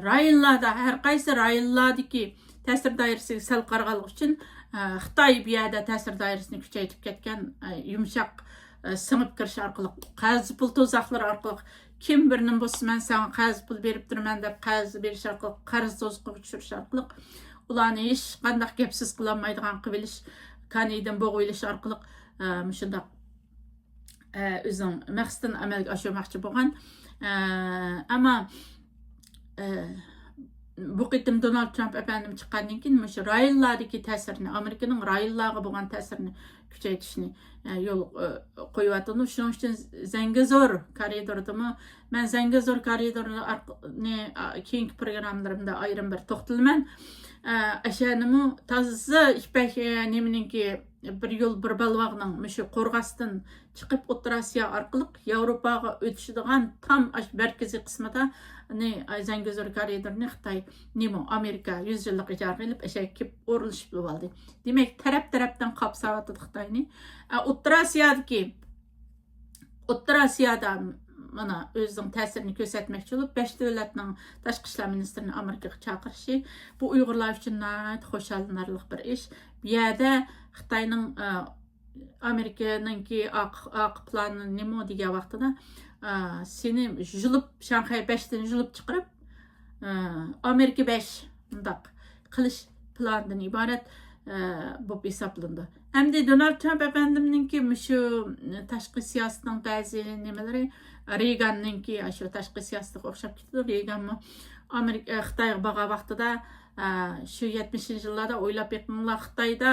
رايونلاردا، ھەر قايسى رايونلاردىكى تەسىر دائىرىسىگە سەل قارىغانلىقى ئۈچۈن، ئە، خىتاي بۇ يەردە تەسىر دائىرىسىنى كۈچەيتىپ كەتكەن، ئە، يۇمشاق، ئە، سىڭىپ كىرىش ئارقىلىق، قەرز پۇل تۇزاقلىرى ئارقىلىق، كىم بىرنى بۇزسا، مەن ساڭا قەرز پۇل بېرىپ تۇرىمەن دەپ قەرز بېرىش ئارقىلىق، قەرز توزۇقىغا چۈشۈرۈش ئارقىلىق، ئۇلارنى ھېچقانداق گەپسىز قىلالمايدىغان قىلىۋېلىش، كانىيىدىن بوغۇۋېلىش ئارقىلىق، ئە، مۇشۇنداق ئە، ئۆزىنىڭ مەقسىتىنى ئەمەلگە ئاشۇرماقچى بولغان. ئە، ئەمما، ئە، بۇ قېتىم دونالد ترامپ ئەپەندىم چىققاندىن كېيىن مۇشۇ رايونلاردىكى تەسىرىنى، ئامېرىكىنىڭ رايونلارغا بولغان تەسىرىنى كۈچەيتىشنى، ئە، يول، ئە، قويۇۋاتىدۇ. شۇنىڭ ئۈچۈن زەڭگىزور كارىدورىدىمۇ، مەن زەڭگىزور كارىدورىنى ئارق-، نى، ئا، كېيىنكى پروگراممىلىرىمدا ئايرىم بىر توختىلىمەن. ئە، ئەشەنىمۇ تازا يىپەك، ئە، نېمىنىڭكى، بىر يول، بىر بەلباغنىڭ مۇشۇ قورغاستىن چىقىپ، ئوتتۇرا ئاسىيا ئارقىلىق ياۋروپاغا ئۆتۈشىدىغان تام ئاشۇ مەركىزىي قىسمىدا، نى، زەڭگىزور كارىدورىنى خىتاي، نېمە، ئامېرىكا يۈز يىللىق ئىجارىگە ئېلىپ، ئەشەگە كېلىپ ئورۇنلىشىپ بولۇۋالدى. دېمەك، تەرەپ-تەرەپتىن قاپساۋاتىدۇ خىتاينى. ئە، ئوتتۇرا ئاسىيادىكى، ئوتتۇرا ئاسىيادا مانا ئۆزىنىڭ تەسىرىنى كۆرسەتمەكچى بولۇپ، بەش دۆلەتنىڭ تاشقى ئىشلار مىنىستىرىنى ئامېرىكىغا چاقىرىشى، بۇ ئۇيغۇرلار ئۈچۈن ناھايىتى خۇشاللىنارلىق بىر ئىش. بۇ يەردە خىتاينىڭ، ئە، ئامېرىكىنىڭكى ئارقا، ئارقا پىلانى نېمە دېگەن ۋاقتىدا، ئە، سېنى يۇلۇپ، شاڭخەي بەشتىن يۇلۇپ چىقىرىپ، ئە، ئامېرىكا بەش مۇنداق قىلىش پىلانىدىن ئىبارەت، ئە، بولۇپ ھېسابلىنىدۇ. ئەمدى دونالد ترامپ ئەپەندىمنىڭكى مۇشۇ تاشقى سىياسىتىنىڭ بەزى نېمىلىرى رېيگاننىڭكى شۇ تاشقى سىياسىتىگە ئوخشاپ كېتىدۇ. رېيگانمۇ ئامېرىكا، خىتايغا بارغان ۋاقتىدا، ئە، شۇ يەتمىشىنچى يىللاردا ئويلاپ بېقىڭلار، خىتايدا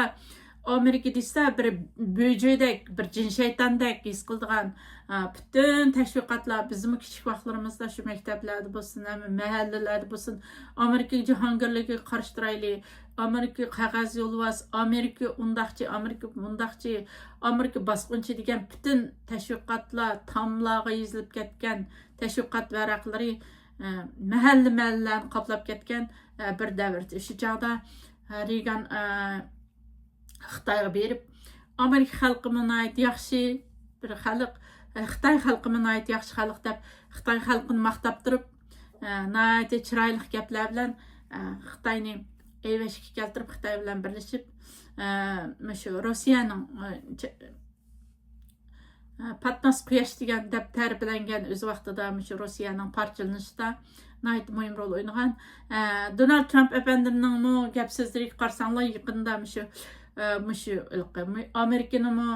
ئامېرىكا دېسە بىر بۆجۆدەك، بىر جىن شەيتاندەك ھېس قىلىدىغان، ئە، پۈتۈن تەشۋىقاتلار، بىزمۇ كىچىك ۋاقىتلىرىمىزدا شۇ مەكتەپلەردە بولسۇن، ھەممە مەھەللىلەردە بولسۇن، ئامېرىكا جاھانگىرلىكىگە قارشى تۇرايلى، ئامېرىكا قەغەز يولۋاس، ئامېرىكا ئۇنداقچى، ئامېرىكا مۇنداقچى، ئامېرىكا باسقۇنچى دېگەن پۈتۈن تەشۋىقاتلار تاملارغا يېزىلىپ كەتكەن تەشۋىقات ۋەرەقلىرى، ئە، مەھەللە مەھەللىلەرنى قاپلاپ كەتكەن، ئە، بىر دەۋر. شۇ چاغدا، ئە، رېيگان، ئە، خىتايغا بېرىپ، ئامېرىكا خەلقىمۇ ناھايىتى ياخشى بىر خەلق، ئە، خىتاي خەلقىمۇ ناھايىتى ياخشى خەلق دەپ، خىتاي خەلقىنى ماختاپ تۇرۇپ، ئە، ناھايىتى چىرايلىق گەپلەر بىلەن، ئە، خىتاينى ئەيۋەشكە كەلتۈرۈپ، خىتاي بىلەن بىرلىشىپ، ئە، مۇشۇ روسىيەنىڭ، ئە، چ-، ئە، پاتماس قۇياش دېگەن دەپ تەرىپلەنگەن ئۆز ۋاقتىدا مۇشۇ روسىيەنىڭ پارچىلىنىشىدا ناھايىتى مۇھىم رول ئوينىغان. ئە، دونالد ترامپ ئەپەندىمنىڭمۇ گەپ سۆزلىرىگە قارىساڭلار، يېقىندا مۇشۇ، ئە، مۇشۇ ھېلىقى مۇ-، ئامېرىكىنىمۇ،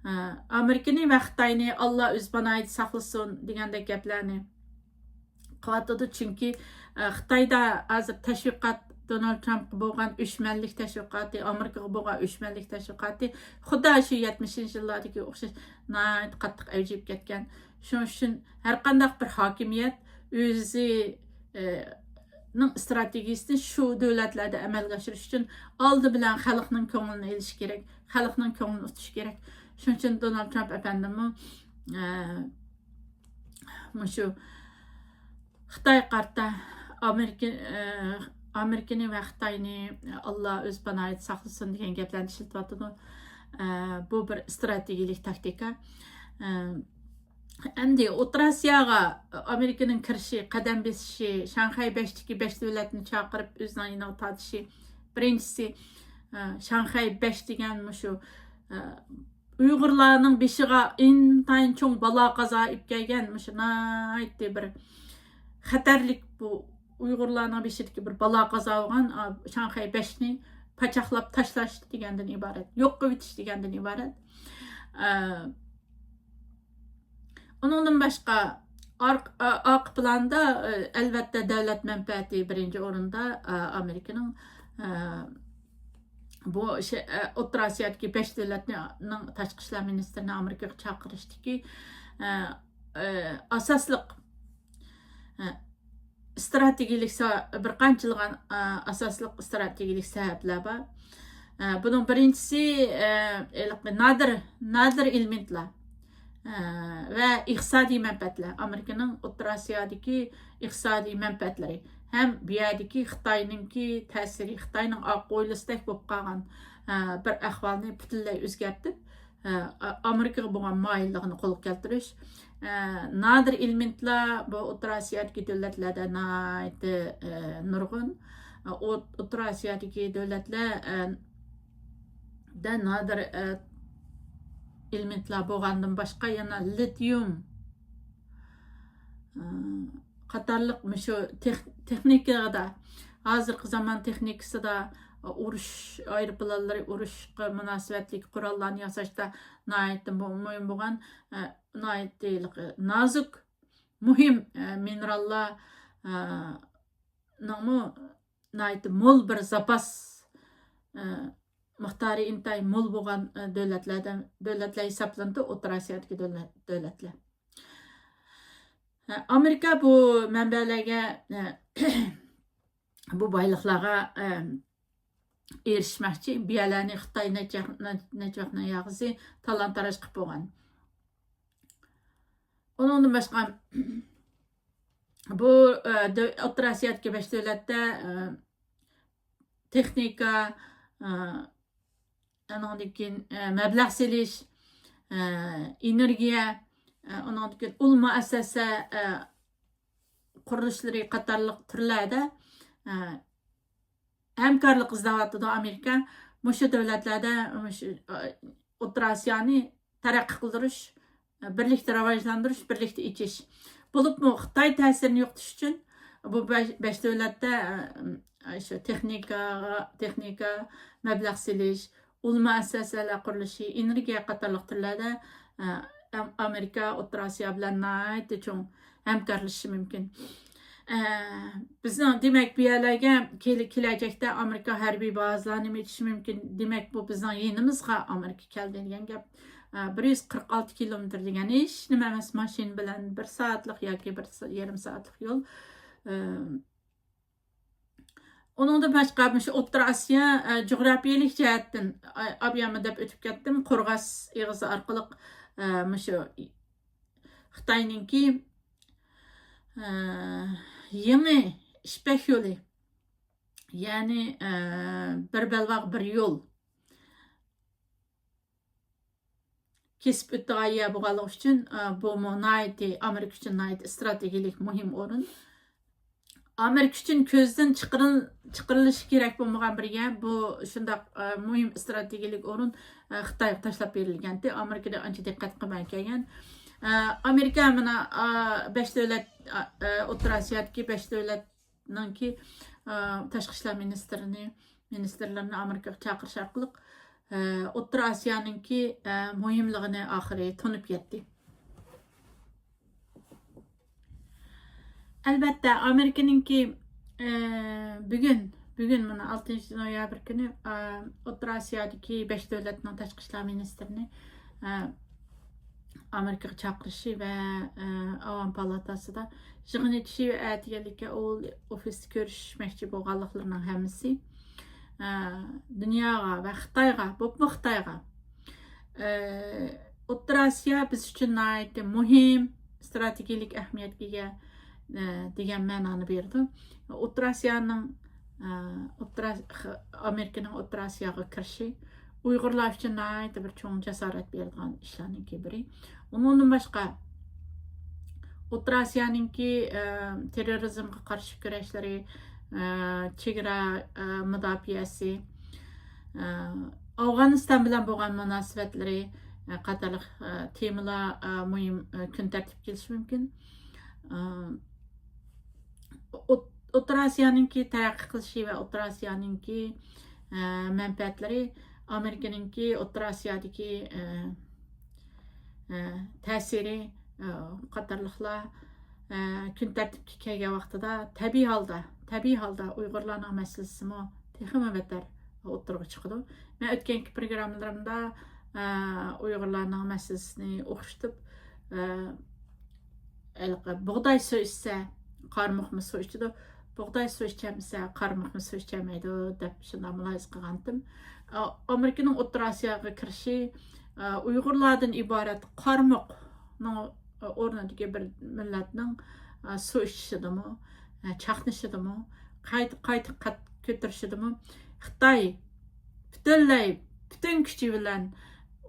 ئە، ئامېرىكىنى ۋە خىتاينى ئاللا ئۆز پاناھىدا ساقلىسۇن دېگەندەك گەپلەرنى قىلىۋاتىدۇ. چۈنكى، ئە، خىتايدا ھازىر تەشۋىقات، دونالد ترامپقا بولغان ئۆچمەنلىك تەشۋىقاتى، ئامېرىكىغا بولغان ئۆچمەنلىك تەشۋىقاتى خۇددى شۇ يەتمىشىنچى يىللاردىكى ئوخشاش ناھايىتى قاتتىق ئەۋج ئېلىپ كەتكەن. شۇنىڭ ئۈچۈن ھەرقانداق بىر ھاكىمىيەت ئۆزى، ئە، نىڭ ئىستراتېگىيىسىنى شۇ دۆلەتلەردە ئەمەلگە ئاشۇرۇش ئۈچۈن ئالدى بىلەن خەلقنىڭ كۆڭلىنى ئېلىشى كېرەك، خەلقنىڭ كۆڭلىنى ئۇتۇشى كېرەك. شۇنىڭ ئۈچۈن دونالد ترامپ ئەپەندىمۇ، ئە، مۇشۇ خىتايغا قارىتا ئامېرىكا، ئە، ئامېرىكىنى ۋە خىتاينى ئاللا ئۆز پاناھىدا ساقلىسۇن دېگەن گەپلەرنى ئىشلىتىۋاتىدۇ. ئە، بۇ بىر ئىستراتېگىيىلىك تاكتىكا. ئە، ئەمدى ئوتتۇرا ئاسىياغا ئامېرىكىنىڭ كىرىشى، قەدەم بېسىشى، شاڭخەي بەشتىكى بەش دۆلەتنى چاقىرىپ ئۆزىنىڭ يېنىغا تارتىشى، بىرىنچىسى، ئە، شاڭخەي بەش دېگەن مۇشۇ، ئە، ئۇيغۇرلارنىڭ بېشىغا ئىنتايىن چوڭ بالا قازا ئېلىپ كەلگەن مۇشۇ ناھايىتى بىر خەتەرلىك، بۇ ئۇيغۇرلارنىڭ بېشىدىكى بىر بالا قازا بولغان، ئا، شاڭخەي بەشنى پاچاقلاپ تاشلاش دېگەندىن ئىبارەت، يوق قىلىۋېتىش دېگەندىن ئىبارەت. ئە، ئۇنىڭدىن باشقا، ئارق-، ئا-، ئارقا پىلاندا، ئە، ئەلۋەتتە، دۆلەت مەنپەئەتى بىرىنچى ئورۇندا، ئە، ئامېرىكىنىڭ، ئە، بۇ شە-، ئە، ئوتتۇرا ئاسىيادىكى بەش دۆلەتنىڭ تاشقى ئىشلار مىنىستىرىنى ئامېرىكىغا چاقىرىشتىكى، ئە، ئە، ئاساسلىق، ئە، ئىستراتېگىيىلىك سە-، بىر قانچىلىغان، ئە، ئاساسلىق ئىستراتېگىيىلىك سەۋەبلەر بار. ئە، بۇنىڭ بىرىنچىسى، ئە، ھېلىقى نادىر، نادىر ئېلېمېنتلار، ئە، ۋە ئىقتىسادىي مەنپەئەتلەر، ئامېرىكىنىڭ ئوتتۇرا ئاسىيادىكى ئىقتىسادىي مەنپەئەتلىرى ھەم بۇ يەردىكى خىتاينىڭكى تەسىرى، خىتاينىڭ ئاق ھويلىسىدەك بولۇپ قالغان، ئە، بىر ئەھۋالنى پۈتۈنلەي ئۆزگەرتىپ، ئە، ئامېرىكىغا بولغان مايىللىقىنى قولغا كەلتۈرۈش. ئە، نادىر ئېلېمېنتلار بۇ ئوتتۇرا ئاسىيادىكى دۆلەتلەردە ناھايىتى، ئە، نۇرغۇن. ئە، ئوت-، ئوتتۇرا ئاسىيادىكى دۆلەتلەر، ئە، دە نادىر، ئە، ئېلېمېنتلار بولغاندىن باشقا يەنە لىتىيۇم، ئە، قاتارلىق مۇشۇ تېخ-، تېخنىكىدا، ھازىرقى زامان تېخنىكىسىدا، ئۇرۇش ئايروپىلانلىرى، ئۇرۇشقا مۇناسىۋەتلىك قوراللارنى ياساشتا ناھايىتى مۇ-، مۇھىم بولغان، ئە، ناھايىتى نازۇك، مۇھىم، ئە، مىنېراللار، ئە، نىڭمۇ ناھايىتى مول بىر زاپاس، ئە، مىقدارى ئىنتايىن مول بولغان، ئە، دۆلەتلەردىن، دۆلەتلەر ھېسابلىنىدۇ، ئوتتۇرا ئاسىيادىكى دۆلەت، دۆلەتلەر. ئامېرىكا بۇ مەنبەلەرگە، بۇ بايلىقلارغا ئېرىشمەكچى. بۇ يەرلەرنى خىتاي نەچچە، نەچچە ۋاقىتنىڭ ياغىسى تالان-تاراج قىلىپ بولغان. ئۇنىڭدىن باشقا، بۇ، ئوتتۇرا ئاسىيادىكى بەش دۆلەتتە تېخنىكا، ئانىڭدىن كېيىن، ئە، مەبلەغ سېلىش، ئە، ئېنېرگىيە، ئۇنىڭدىن كېيىن ئۇل مۇئەسسەسە قۇرۇلۇشلىرى قاتارلىق تۈرلەردە ھەمكارلىق ئىزدەۋاتىدۇ ئامېرىكا. مۇشۇ دۆلەتلەردە مۇشۇ ئوتتۇرا ئاسىيانى تەرەققىي قىلدۇرۇش، بىرلىكتە راۋاجلاندۇرۇش، بىرلىكتە ئېچىش. بولۇپمۇ خىتاي تەسىرىنى يوقىتىش ئۈچۈن بۇ بەش، بەش دۆلەتتە شۇ تېخنىكا، تېخنىكا، مەبلەغ سېلىش، ئۇل مۇئەسسەسەلەر قۇرۇلۇشى، ئېنېرگىيە قاتارلىق تۈرلەردە ئامېرىكا ئوتتۇرا ئاسىيا بىلەن ناھايىتى چوڭ ھەمكارلىشىشى مۇمكىن. بىزنىڭ، دېمەك، بۇ يەرلەرگە كېلەچەكتە ئامېرىكا ھەربىي بازىلارنى ئېچىشى مۇمكىن. دېمەك، بۇ بىزنىڭ يېنىمىزغا ئامېرىكا كەلدى دېگەن گەپ. بىر يۈز قىرىق ئالتە كىلومېتىر دېگەن ھېچ نېمە ئەمەس، ماشىنا بىلەن بىر سائەتلىك ياكى بىر يېرىم سائەتلىك يول. ئۇنىڭدىن باشقا، مۇشۇ ئوتتۇرا ئاسىيا جۇغراپىيەلىك جەھەتتىن، ئابيامى دەپ ئۆتۈپ كەتتىم، قورغاس ئېغىزى ئارقىلىق مۇشۇ خىتاينىڭكى يېڭى يىپەك يولى، يەنى بىر بەلباغ بىر يول كېسىپ ئۆتىدىغان يەر بولغانلىقى ئۈچۈن، بۇمۇ ناھايىتى، ئامېرىكا ئۈچۈن ناھايىتى ئىستراتېگىيەلىك مۇھىم ئورۇن. ئامېرىكا ئۈچۈن كۆزدىن چىقىرىل-، چىقىرىلىشى كېرەك بولمىغان بىر يەر. بۇ شۇنداق مۇھىم ئىستراتېگىيەلىك ئورۇن خىتايغا تاشلاپ بېرىلگەنتى. ئامېرىكىدا ئانچە دىققەت قىلماي كەلگەن. ئامېرىكا مانا بەش دۆلەت، ئوتتۇرا ئاسىيادىكى بەش دۆلەت نىڭكى تاشقى ئىشلار مىنىستىرىنى، مىنىستىرلىرىنى ئامېرىكىغا چاقىرىش ئارقىلىق ئوتتۇرا ئاسىيانىڭكى مۇھىملىقىنى ئاخىرى تونۇپ يەتتى. ئەلۋەتتە، ئامېرىكىنىڭكى بۈگۈن، بۈگۈن مانا ئالتىنچى نويابىر كۈنى ئوتتۇرا ئاسىيادىكى بەش دۆلەتنىڭ تاشقى ئىشلار مىنىستىرىنى ئامېرىكىغا چاقىرىشى ۋە ئاۋام پالاتاسىدا يىغىن ئېچىشى ۋە ئەتىگەنلىككە ئوۋال ئوفىستا كۆرۈشمەكچى بولغانلىقلىرىنىڭ ھەممىسى دۇنياغا ۋە خىتايغا، بولۇپمۇ خىتايغا، ئوتتۇرا ئاسىيا بىز ئۈچۈن ناھايىتى مۇھىم، ئىستراتېگىيەلىك ئەھمىيەتكە ئىگە دېگەن مەنانى بېرىدۇ. ئوتتۇرا ئاسىيانىڭ، ئوتتۇرا، ئامېرىكىنىڭ ئوتتۇرا ئاسىياغا كىرىشى ئۇيغۇرلار ئۈچۈن ناھايىتى بىر چوڭ جاسارەت بېرىدىغان ئىشلارنىڭكى بىرى. ئۇنىڭدىن باشقا، ئوتتۇرا ئاسىيانىڭكى تېررورىزمغا قارشى كۈرەشلىرى، چېگرا مۇداپىئەسى، ئافغانىستان بىلەن بولغان مۇناسىۋەتلىرى قاتارلىق تېمىلار مۇھىم كۈن تەرتىپكە كېلىشى مۇمكىن. ئوتتۇرا ئاسىيانىڭكى تەرەققىي قىلىشى ۋە ئوتتۇرا ئاسىيانىڭكى مەنپەئەتلىرى، ئامېرىكىنىڭكى ئوتتۇرا ئاسىيادىكى تەسىرى قاتارلىقلار كۈن تەرتىپكە كەلگەن ۋاقتىدا تەبىئىي ھالدا، تەبىئىي ھالدا ئۇيغۇرلارنىڭ مەسىلىسىمۇ تېخىمۇ بەتەر ئوتتۇرىغا چىقىدۇ. مەن ئۆتكەنكى پروگراممىلىرىمدا ئۇيغۇرلارنىڭ مەسىلىسىنى ئوخشىتىپ، ھېلىقى بۇغداي سۇ ئىچسە، قارمۇقمۇ سۇ ئىچىدۇ، بۇغداي سۇ ئىچەلمىسە، قارمۇقمۇ سۇ ئىچەلمەيدۇ، دەپ شۇنداق مۇلاھىزە قىلغانتىم. ئامېرىكىنىڭ ئوتتۇرا ئاسىياغا كىرىشى، ئۇيغۇرلاردىن ئىبارەت قارمۇقنىڭ ئورنىدىكى بىر مىللەتنىڭ سۇ ئىچىشىدىمۇ، چاقنىشىدىمۇ، قايتا، قايتا قەد كۆتۈرۈشىدىمۇ خىتاي پۈتۈنلەي، پۈتۈن كۈچى بىلەن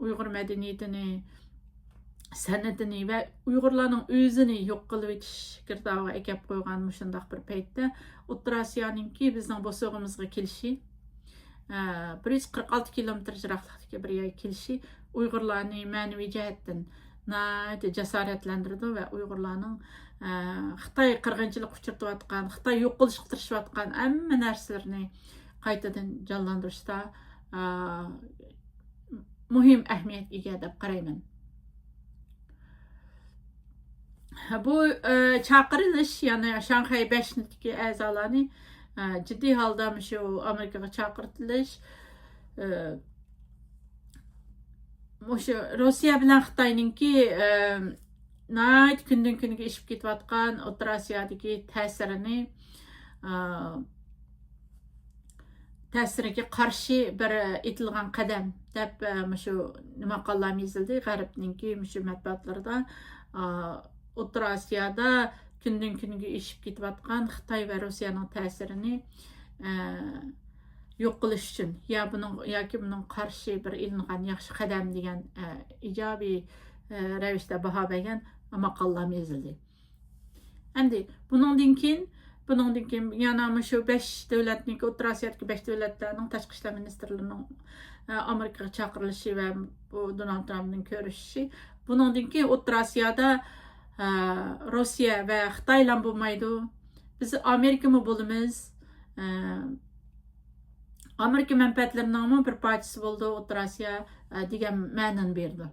ئۇيغۇر مەدەنىيىتىنى، سەنئىتىنى ۋە ئۇيغۇرلارنىڭ ئۆزىنى يوق قىلىۋېتىش گىردابىغا ئەكەپ قويغان مۇشۇنداق بىر پەيتتە ئوتتۇرا ئاسىيانىڭكى بىزنىڭ بوسۇغىمىزغا كېلىشى، بىر يۈز قىرىق ئالتە كىلومېتىر يىراقلىقتىكى بىر يەرگە كېلىشى ئۇيغۇرلارنى مەنىۋى جەھەتتىن ناھايىتى جاسارەتلەندۈرىدۇ ۋە ئۇيغۇرلارنىڭ، ئە، خىتاي قىرغىنچىلىققا ئۇچرىتىۋاتقان، خىتاي يوق قىلىشقا تىرىشىۋاتقان ھەممە نەرسىلىرىنى قايتىدىن جانلاندۇرۇشتا، ئە، مۇھىم ئەھمىيەتكە ئىگە دەپ قارايمەن. بۇ، ئە، چاقىرىلىش، يەنى شاڭخەي بەشنىڭكى ئەزالارنى، ئە، جىددىي ھالدا مۇشۇ ئامېرىكىغا چاقىرتىلىش، ئە، مۇشۇ روسىيە بىلەن خىتاينىڭكى، ئە، ناھايىتى كۈندىن كۈنگە ئېشىپ كېتىۋاتقان ئوتتۇرا ئاسىيادىكى تەسىرىنى، ئە، تەسىرىگە قارشى بىر ئېتىلغان قەدەم دەپ، ئە، مۇشۇ ماقالىلەرمۇ يېزىلدى غەربنىڭكى مۇشۇ مەتبۇئاتلىرىدا. ئە، ئوتتۇرا ئاسىيادا كۈندىن كۈنگە ئېشىپ كېتىۋاتقان خىتاي ۋە روسىيەنىڭ تەسىرىنى، ئە، يوق قىلىش ئۈچۈن يا بۇنىڭ، ياكى بۇنىڭغا قارشى بىر ئېلىنغان ياخشى قەدەم دېگەن، ئە، ئىجابىي، ئە، رەۋىشتە باھا بەرگەن ماقالىلارمۇ يېزىلدى. ئەمدى بۇنىڭدىن كېيىن، بۇنىڭدىن كېيىن يەنە مۇشۇ بەش دۆلەتنىڭكى، ئوتتۇرا ئاسىيادىكى بەش دۆلەتلەرنىڭ تاشقى ئىشلار مىنىستىرلىرىنىڭ، ئە، ئامېرىكىغا چاقىرىلىشى ۋە بۇ دونالد ترامپ بىلەن كۆرۈشۈشى. بۇنىڭدىن كېيىن ئوتتۇرا ئاسىيادا، ئە، روسىيە ۋە خىتايلا بولمايدۇ. بىز ئامېرىكىمۇ بولىمىز. ئە، ئامېرىكا مەنپەئەتلىرىنىڭمۇ بىر پارچىسى بولىدۇ ئوتتۇرا ئاسىيا، ئە، دېگەن مەنىنى بېرىدۇ.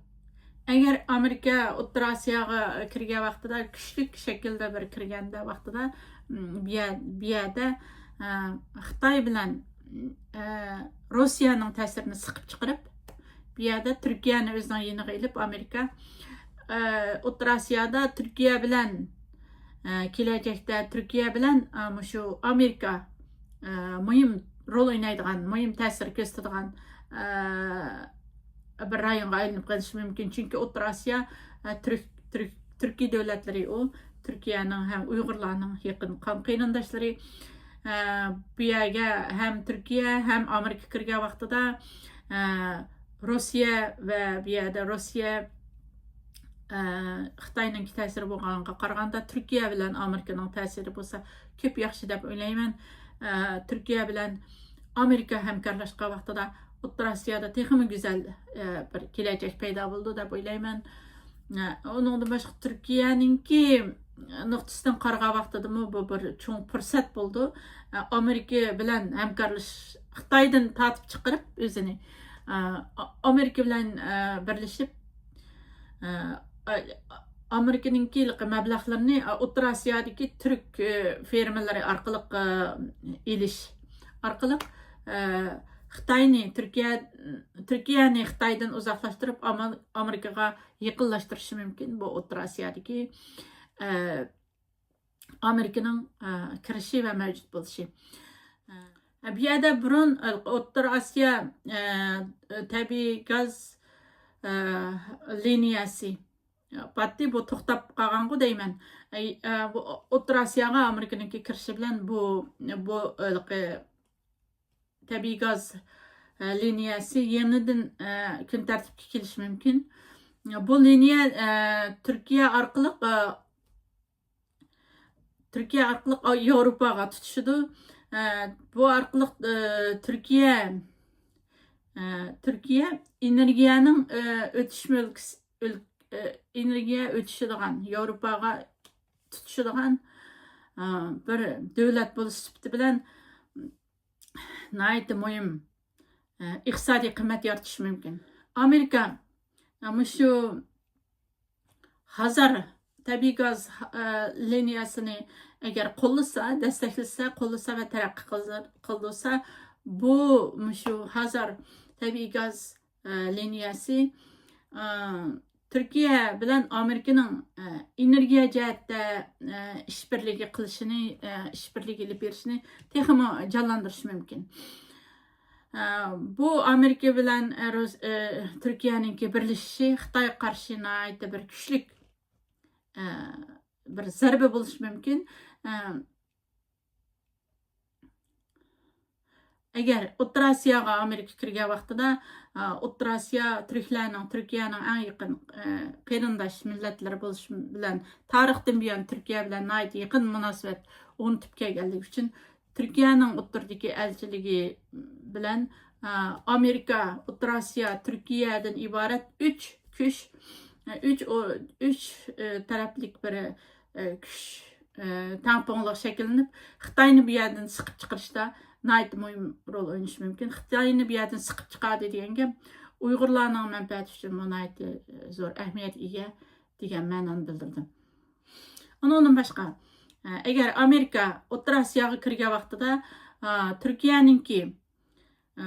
ئەگەر ئامېرىكا ئوتتۇرا ئاسىياغا كىرگەن ۋاقتىدا، كۈچلۈك شەكىلدە بىر كىرگەندە ۋاقتىدا، م، بۇ يەر-، بۇ يەردە، ئە، خىتاي بىلەن، ئە، روسىيەنىڭ تەسىرىنى سىقىپ چىقىرىپ، بۇ يەردە تۈركىيەنى ئۆزىنىڭ يېنىغا ئېلىپ، ئامېرىكا، ئە، ئوتتۇرا ئاسىيادا تۈركىيە بىلەن، ئە، كېلەچەكتە تۈركىيە بىلەن، ئە، مۇشۇ ئامېرىكا، ئە، مۇھىم رول ئوينايدىغان، مۇھىم تەسىر كۆرسىتىدىغان، ئە، بىر رايونغا ئايلىنىپ قېلىشى مۇمكىن. چۈنكى ئوتتۇرا ئاسىيا، ئە، تۈرك، تۈرك، تۈركىي دۆلەتلىرى ئۇ. تۈركىيەنىڭ ھەم ئۇيغۇرلارنىڭ يېقىن قان قېرىنداشلىرى. ئە، بۇ يەرگە ھەم تۈركىيە، ھەم ئامېرىكا كىرگەن ۋاقتىدا، ئە، روسىيە ۋە بۇ يەردە روسىيە، ئە، خىتاينىڭكى تەسىرى بولغانغا قارىغاندا، تۈركىيە بىلەن ئامېرىكىنىڭ تەسىرى بولسا كۆپ ياخشى دەپ ئويلايمەن. ئە، تۈركىيە بىلەن ئامېرىكا ھەمكارلاشقان ۋاقتىدا ئوتتۇرا ئاسىيادا تېخىمۇ گۈزەل، ئە، بىر كېلەچەك پەيدا بولىدۇ دەپ ئويلايمەن. ئە، ئۇنىڭدىن باشقا تۈركىيەنىڭكى نۇقتىسىدىن قارىغان ۋاقتىدىمۇ بۇ بىر چوڭ پۇرسەت بولىدۇ. ئە، ئامېرىكا بىلەن ھەمكارلىشىش، خىتايدىن تارتىپ چىقىرىپ ئۆزىنى، ئە، ئا-، ئامېرىكا بىلەن، ئە، بىرلىشىپ، ئە، ئا-، ئامېرىكىنىڭكى مەبلەغلىرىنى، ئە، ئوتتۇرا ئاسىيادىكى تۈرك، ئە، فىرمىلىرى ئارقىلىق، ئە، ئېلىش ئارقىلىق، ئە، خىتاينى، تۈركىيە، تۈركىيەنى خىتايدىن ئۇزاقلاشتۇرۇپ، ئاما-، ئامېرىكىغا يېقىنلاشتۇرۇشى مۇمكىن. بۇ ئوتتۇرا ئاسىيادىكى، ئە، ئامېرىكىنىڭ، ئە، كىرىشى ۋە مەۋجۇت بولۇشى. ئە، بۇ يەردە بۇرۇن، ئە، ئوتتۇرا ئاسىيا، ئە، تەبىئىي گاز، ئە، لىنىيەسى باتتى، بۇ توختاپ قالغانغۇ دەيمەن. ئەي، ئە، بۇ ئوتتۇرا ئاسىياغا ئامېرىكىنىڭكى كىرىشى بىلەن بۇ، بۇ ھېلىقى تەبىئىي گاز، ئە، لىنىيەسى يېڭىدىن، ئە، كۈن تەرتىپكە كېلىشى مۇمكىن. بۇ لىنىيە، ئە، تۈركىيە ئارقىلىق، ئە، تۈركىيە ئارقىلىق، ئا، ياۋروپاغا تۇتىشىدۇ. ئە، بۇ ئارقىلىق، ئە، تۈركىيە، ئە، تۈركىيە ئېنېرگىيەنىڭ، ئە، ئۆتۈش مۈلكىسى، ئۆل-، ئە، ئېنېرگىيە ئۆتۈشىدىغان، ياۋروپاغا تۇتىشىدىغان، ئە، بىر دۆلەت بولۇش سۈپىتى بىلەن ناھايىتى مۇھىم، ئە، ئىقتىسادىي قىممەت يارىتىشى مۇمكىن. ئامېرىكا، ئە، مۇشۇ خەزەر تەبىئىي گاز، ئە، لىنىيەسىنى ئەگەر قوللىسا، دەستەكلىسە، قوللىسا ۋە تەرەققىي قىلدۇرسا، بۇ مۇشۇ خەزەر تەبىئىي گاز، ئە، لىنىيەسى، ئە، تۈركىيە بىلەن ئامېرىكىنىڭ، ئە، ئېنېرگىيە جەھەتتە، ئە، ئىشبىرلىكى قىلىشىنى، ئە، ئىشبىرلىكى ئېلىپ بېرىشىنى تېخىمۇ جانلاندۇرۇشى مۇمكىن. ئە، بۇ ئامېرىكا بىلەن، ئە، رۇس-، ئە، تۈركىيەنىڭكى بىرلىشىشى خىتايغا قارشى ناھايىتى بىر كۈچلۈك، ئە، بىر زەربە بولۇشى مۇمكىن. ئە، ئەگەر ئوتتۇرا ئاسىياغا ئامېرىكا كىرگەن ۋاقتىدا، ئە، ئوتتۇرا ئاسىيا تۈركلەرنىڭ، تۈركىيەنىڭ ئەڭ يېقىن، ئە، قېرىنداش مىللەتلىرى بولۇشى بىلەن، تارىختىن بۇيان تۈركىيە بىلەن ناھايىتى يېقىن مۇناسىۋەت ئورنىتىپ كەلگەنلىكى ئۈچۈن، تۈركىيەنىڭ ئوتتۇرىدىكى ئەلچىلىكى بىلەن، ئە، ئامېرىكا، ئوتتۇرا ئاسىيا، تۈركىيەدىن ئىبارەت ئۈچ كۈچ، ئە، ئۈچ، ئۇ، ئۈچ، ئە، تەرەپلىك بىر، ئە، كۈچ، ئە، تەڭپۇڭلۇق شەكىللىنىپ، خىتاينى بۇ يەردىن سىقىپ چىقىرىشتا ناھايىتى مۇھىم رول ئوينىشى مۇمكىن. خىتاينى بۇ يەردىن سىقىپ چىقاردى دېگەن گەپ ئۇيغۇرلارنىڭ مەنپەئەتى ئۈچۈن بۇ ناھايىتى زور ئەھمىيەتكە ئىگە دېگەن مەنىنى بىلدۈردۈم. ئۇنىڭدىن باشقا، ئە، ئەگەر ئامېرىكا ئوتتۇرا ئاسىياغا كىرگەن ۋاقتىدا، ئە، تۈركىيەنىڭكى، ئە،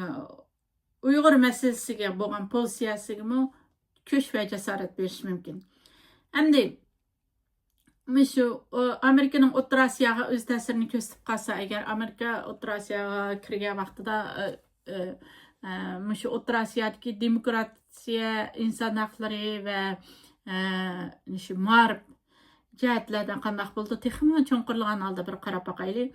ئۇيغۇر مەسىلىسىگە بولغان پوزىتسىيەسىگىمۇ كۈچ ۋە جاسارەت بېرىشى مۇمكىن. ئەمدى مۇشۇ، ئۇ، ئامېرىكىنىڭ ئوتتۇرا ئاسىياغا ئۆز تەسىرىنى كۆرسىتىپ قالسا، ئەگەر ئامېرىكا ئوتتۇرا ئاسىياغا كىرگەن ۋاقتىدا، ئە، ئە، ئە، مۇشۇ ئوتتۇرا ئاسىيادىكى دېموكراتىيە، ئىنسان ھەقلىرى ۋە، ئە، شۇ مائارىپ جەھەتلەردە قانداق بولىدۇ؟ تېخىمۇ چوڭقۇرلىغان ھالدا بىر قاراپ باقايلى.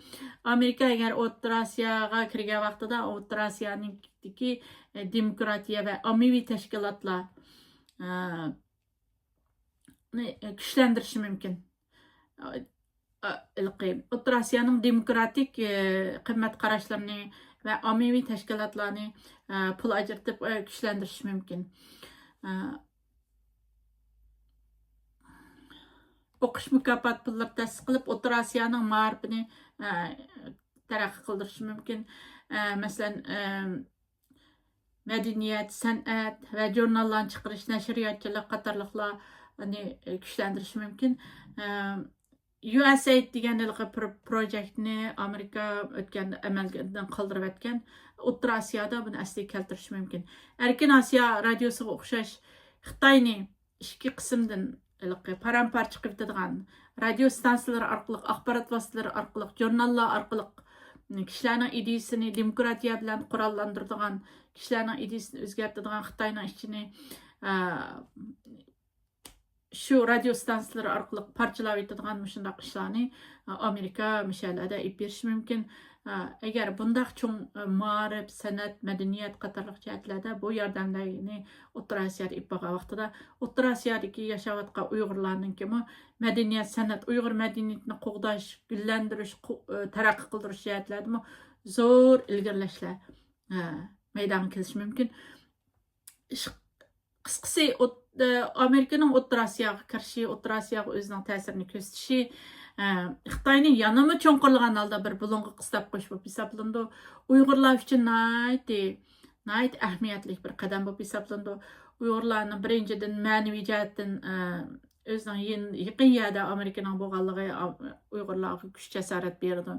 ئامېرىكا ئەگەر ئوتتۇرا ئاسىياغا كىرگەن ۋاقتىدا ئوتتۇرا ئاسىيانىڭكى، ئە، دېموكراتىيە ۋە ئاممىۋى تەشكىلاتلار، ئە، كۈچلەندۈرۈشى مۇمكىن. ئا، ئا، ھېلىقى ئوتتۇرا ئاسىيانىڭ دېموكراتىك، ئە، قىممەت قاراشلىرىنى ۋە ئاممىۋى تەشكىلاتلارنى، ئە، پۇل ئاجرىتىپ، ئە، كۈچلەندۈرۈشى مۇمكىن. ئە، ئوقۇش مۇكاپات پۇللىرى تەسىس قىلىپ، ئوتتۇرا ئاسىيانىڭ مائارىپىنى، ئە، تەرەققىي قىلدۇرۇشى مۇمكىن. ئە، مەسىلەن، ئە، مەدەنىيەت، سەنئەت ۋە ژۇرناللارنى چىقىرىش، نەشرىياتچىلىق قاتارلىقلارنى كۈچلەندۈرۈشى مۇمكىن. ئە، يۇ ئېس ئېيد دېگەن ھېلىقى پرو-، پروجېكتنى ئامېرىكا ئۆتكەندە ئەمەلدىن قالدۇرۇۋەتكەن. ئوتتۇرا ئاسىيادا بۇنى ئەسلىگە كەلتۈرۈشى مۇمكىن. ئەركىن ئاسىيا رادىيوسىغا ئوخشاش خىتاينى ئىككى قىسىمدىن ھېلىقى پارام-پارچە قىلىۋېتىدىغان، رادىيو ستانسىلىرى ئارقىلىق، ئاخبارات ۋاسىتىلىرى ئارقىلىق، ژۇرناللار ئارقىلىق كىشىلەرنىڭ ئىدىيىسىنى دېموكراتىيە بىلەن قوراللاندۇرىدىغان، كىشىلەرنىڭ ئىدىيىسىنى ئۆزگەرتىدىغان خىتاينىڭ ئىچىنى، ئە، شۇ رادىيو ستانسىلىرى ئارقىلىق پارچىلاۋېتىدىغان مۇشۇنداق ئىشلارنى، ئە، ئامېرىكا مۇشۇ يەرلەردە ئېلىپ بېرىشى مۇمكىن. ئە، ئەگەر بۇنداق چوڭ، ئە، مائارىپ، سەنئەت، مەدەنىيەت قاتارلىق جەھەتلەردە بۇ ياردەملەرنى ئوتتۇرا ئاسىيادا ئېلىپ بارغان ۋاقتىدا، ئوتتۇرا ئاسىيادىكى ياشاۋاتقان ئۇيغۇرلارنىڭكىمۇ مەدەنىيەت، سەنئەت، ئۇيغۇر مەدەنىيىتىنى قوغداش، گۈللەندۈرۈش، قو-، ئە، تەرەققىي قىلدۇرۇش جەھەتلەردىمۇ زور ئىلگىرىلەشلەر، ئە، مەيدانغا كېلىشى مۇمكىن. ئىش-، قىسقىسى، ئوت-، ئە، ئامېرىكىنىڭ ئوتتۇرا ئاسىياغا كىرىشى، ئوتتۇرا ئاسىياغا ئۆزىنىڭ تەسىرىنى كۆرسىتىشى، ئە، خىتاينى يەنىمۇ چوڭقۇرلىغان ھالدا بىر بۇلۇڭغا قىستاپ قويۇش بولۇپ ھېسابلىنىدۇ. ئۇيغۇرلار ئۈچۈن ناھايىتى، ناھايىتى ئەھمىيەتلىك بىر قەدەم بولۇپ ھېسابلىنىدۇ. ئۇيغۇرلارنىڭ بىرىنچىدىن مەنىۋى جەھەتتىن، ئە، ئۆزىنىڭ يېن-، يېقىن يەردە ئامېرىكىنىڭ بولغانلىقى، ئا-، ئۇيغۇرلارغا كۈچ جاسارەت بېرىدۇ.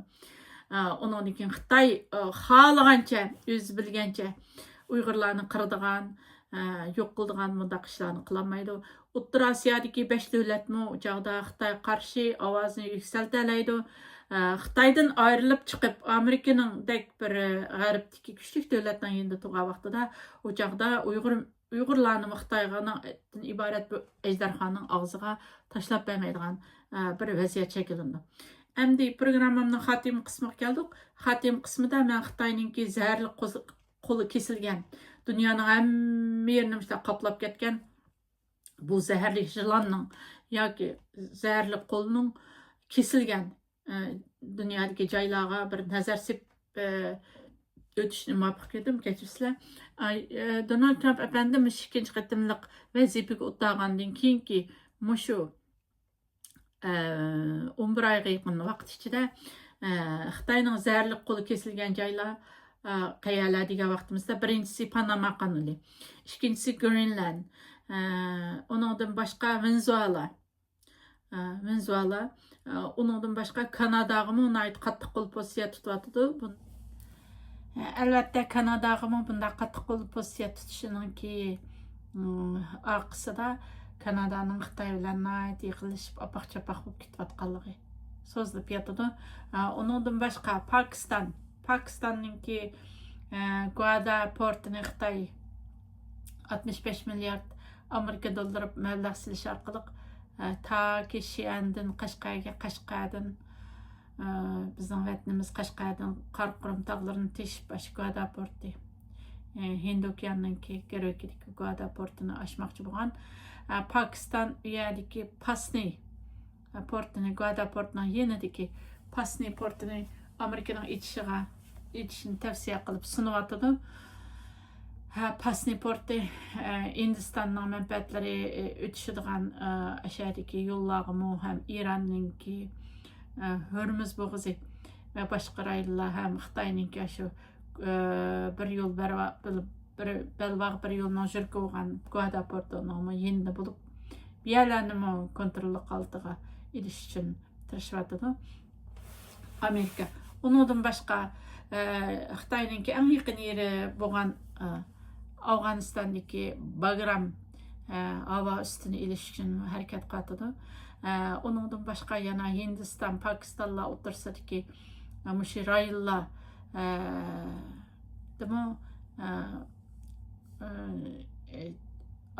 ئە، ئۇنىڭدىن كېيىن خىتاي، ئە، خالىغانچە، ئۆزى بىلگەنچە ئۇيغۇرلارنى قىرىدىغان، ئە، يوق قىلىدىغان مۇنداق ئىشلارنى قىلالمايدۇ. ئوتتۇرا ئاسىيادىكى بەش دۆلەتمۇ ئۇ چاغدا خىتايغا قارشى ئاۋازىنى يۈكسەلتەلەيدۇ. ئە، خىتايدىن ئايرىلىپ چىقىپ، ئامېرىكىنىڭدەك بىر، ئە، غەربتىكى كۈچلۈك دۆلەتنىڭ يېنىدا تۇرغان ۋاقتىدا، ئۇ چاغدا ئۇيغۇر، ئۇيغۇرلارنىمۇ خىتايغا ئىبارەت بىر ئەجدىھانىڭ ئاغزىغا تاشلاپ بەرمەيدىغان، ئە، بىر ۋەزىيەت شەكىللىنىدۇ. ئەمدى پروگراممامنىڭ خاتىمە قىسمىغا كەلدۇق. خاتىمە قىسمىدا مەن خىتاينىڭكى زەھەرلىك قوز-، قولى كېسىلگەن، دۇنيانىڭ ھەممە يېرىنى مۇشۇنداق قاپلاپ كەتكەن بۇ زەھەرلىك يىلاننىڭ ياكى زەھەرلىك قولنىڭ كېسىلگەن، ئە، دۇنيادىكى جايلارغا بىر نەزەر سېلىپ، ئە، ئۆتۈشنى مۇۋاپىق كۆردۈم، كەچۈرسىلەر. ئاي، ئە، دونالد ترامپ ئەپەندى مۇشۇ ئىككىنچى قېتىملىق ۋەزىپىگە ئولتۇرغاندىن كېيىنكى مۇشۇ، ئە، ئون بىر ئايغا يېقىن ۋاقىت ئىچىدە، ئە، خىتاينىڭ زەھەرلىك قولى كېسىلگەن جايلار، ئە، قەيەرلەر دېگەن ۋاقتىمىزدا، بىرىنچىسى پاناما قانىلى، ئىككىنچىسى گرېنلاند، ئە، ئۇنىڭدىن باشقا ۋېنېزۇئېلا، ئە، ۋېنېزۇئېلا، ئە، ئۇنىڭدىن باشقا كاناداغىمۇ ناھايىتى قاتتىق قول پوزىتسىيە تۇتۇۋاتىدۇ. بۇ، ئە، ئەلۋەتتە، كاناداغىمۇ بۇنداق قاتتىق قول پوزىتسىيە تۇتۇشىنىڭكى، ئىم، ئارقىسىدا كانادانىڭ خىتاي بىلەن ناھايىتى يېقىنلىشىپ، ئاپاق-چاپاق بولۇپ كېتىۋاتقانلىقى سوزۇلۇپ ياتىدۇ. ئە، ئۇنىڭدىن باشقا پاكىستان، پاكىستاننىڭكى، ئە، گۋادا پورتىنى خىتاي ئاتمىش بەش مىليارد ئامېرىكا دوللىرى مەبلەغ سېلىش ئارقىلىق، ئە، تاكى شىئەندىن قەشقەرگە، قەشقەردىن، ئە، بىزنىڭ ۋەتىنىمىز قەشقەردىن قاراقۇرۇم تاغلىرىنى تېشىپ ئاشۇ گۋادا پورتى، ئە، ھىندى ئوكياننىڭكى گىرۋىكىدىكى گۋادا پورتىنى ئاشماقچى بولغان. ئە، پاكىستان ئۇ يەردىكى پاسنى پورتىنى، گۋادا پورتىنىڭ يېنىدىكى پاسنى پورتىنى ئامېرىكىنىڭ ئېچىشىغا، ئېچىشنى تەۋسىيە قىلىپ سۇنۇۋاتىدۇ. ھە، پاسنى پورتى، ئە، ھىندىستاننىڭ مەنپەئەتلىرى، ئە، ئۆتۈشىدىغان، ئە، ئاشۇ يەردىكى يوللارغىمۇ ھەم ئىراننىڭكى، ئە، ھۆرمۇز بوغۇزى ۋە باشقا رايونلار ھەم خىتاينىڭكى ئاشۇ، ئە، بىر يول بەرۋا-، بىر، بىر بەلباغ بىر يولنىڭ يۈرىكى بولغان گۋادا پورتىنىڭمۇ يېنىدا بولۇپ، بۇ يەرلەرنىمۇ كونتروللۇق ھالىتىگە ئېلىش ئۈچۈن تىرىشىۋاتىدۇ ئامېرىكا. ئۇنىڭدىن باشقا، ئە، خىتاينىڭكى ئەڭ يېقىن يېرى بولغان، ئە، ئافغانىستاندىكى باگرام، ئە، ھاۋا ئۈستىنى ئېلىش ئۈچۈن ھەرىكەت قىلىۋاتىدۇ. ئە، ئۇنىڭدىن باشقا يەنە ھىندىستان، پاكىستانلار ئوتتۇرىسىدىكى، ئە، مۇشۇ رايونلار، ئە، دىمۇ، ئە، ئە،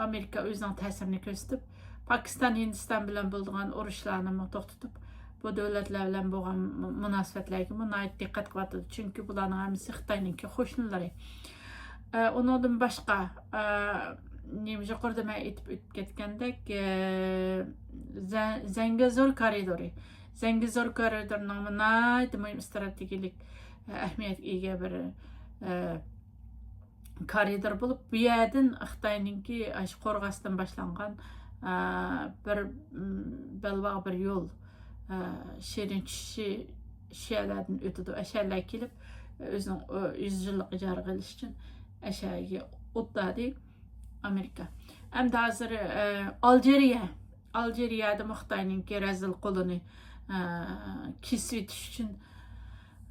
ئامېرىكا ئۆزىنىڭ تەسىرىنى كۆرسىتىپ، پاكىستان، ھىندىستان بىلەن بولىدىغان ئۇرۇشلارنىمۇ توختىتىپ، بۇ دۆلەتلەر بىلەن بولغان مۇ-، مۇناسىۋەتلەرگىمۇ ناھايىتى دىققەت قىلىۋاتىدۇ. چۈنكى بۇلارنىڭ ھەممىسى خىتاينىڭكى قوشنىلىرى. ئە، ئۇنىڭدىن باشقا، ئە، نېمە، يۇقىرىدا مەن ئېيتىپ ئۆتۈپ كەتكەندەك، ئە، زە-، زەنگەزور كارىدورى. زەنگەزور كارىدورىنىڭ ناھايىتى مۇھىم ئىستراتېگىيەلىك، ئە، ئەھمىيەتكە ئىگە بىر، ئە، كارىدور بولۇپ، بۇ يەردىن خىتاينىڭكى ئاشۇ قورغاستىن باشلانغان، ئە، بىر، م، بەلباغ بىر يول، ئە، شېرىن چۈشى شۇ يەرلەردىن ئۆتىدۇ. ئەشەلەر كېلىپ، ئۆزىنىڭ، ئۆ-، يۈز يىللىق ئىجارىغا ئېلىش ئۈچۈن ئەشەگە ئوتلادى ئامېرىكا. ئەمدى ھازىر، ئە، ئالجىرىيە. ئالجىرىيەدىمۇ خىتاينىڭكى رەزىل قولىنى، ئە، كېسىۋېتىش ئۈچۈن،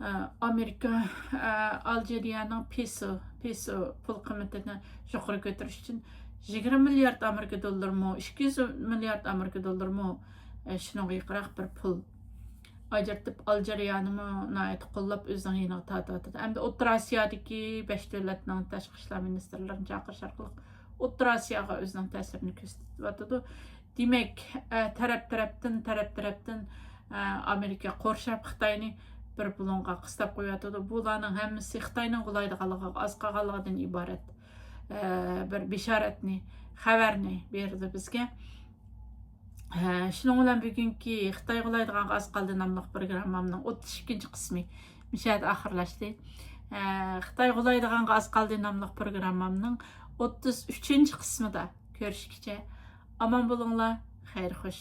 ئە، ئامېرىكا، ئە، ئالجىرىيەنىڭ پېسو، پېسو پۇل قىممىتىنى يۇقىرى كۆتۈرۈش ئۈچۈن يىگىرمە مىليارد ئامېرىكا دوللىرىمۇ، ئىككى يۈز مىليارد ئامېرىكا دوللىرىمۇ، ئە، شۇنىڭغا يېقىنراق بىر پۇل ئاجرىتىپ، ئالجىرىيەنىمۇ ناھايىتى قوللاپ ئۆزىنىڭ يېنىغا تارتىۋاتىدۇ. ئەمدى ئوتتۇرا ئاسىيادىكى بەش دۆلەتنىڭ تاشقى ئىشلار مىنىستىرلىرىنى چاقىرىش ئارقىلىق ئوتتۇرا ئاسىياغا ئۆزىنىڭ تەسىرىنى كۆرسىتىۋاتىدۇ. دېمەك، ئە، تەرەپ تەرەپتىن، تەرەپ تەرەپتىن، ئە، ئامېرىكا قورشاپ خىتاينى بىر بۇلۇڭغا قىستاپ قويۇۋاتىدۇ. بۇلارنىڭ ھەممىسى خىتاينىڭ غۇلايدىغانلىقىغا ئاز قالغانلىقىدىن ئىبارەت، ئە، بىر بېشارەتنى، خەۋەرنى بېرىدۇ بىزگە. ھە، شۇنىڭ بىلەن بۈگۈنكى خىتاي غۇلايدىغانغا ئاز قالدى ناملىق پروگراممامنىڭ ئوتتۇز ئىككىنچى قىسمى مۇشۇ يەردە ئاخىرلاشتى. ھە، خىتاي غۇلايدىغانغا ئاز قالدى ناملىق پروگراممامنىڭ ئوتتۇز ئۈچىنچى قىسمىدا كۆرۈشكىچە ئامان بولۇڭلار، خەير خوش.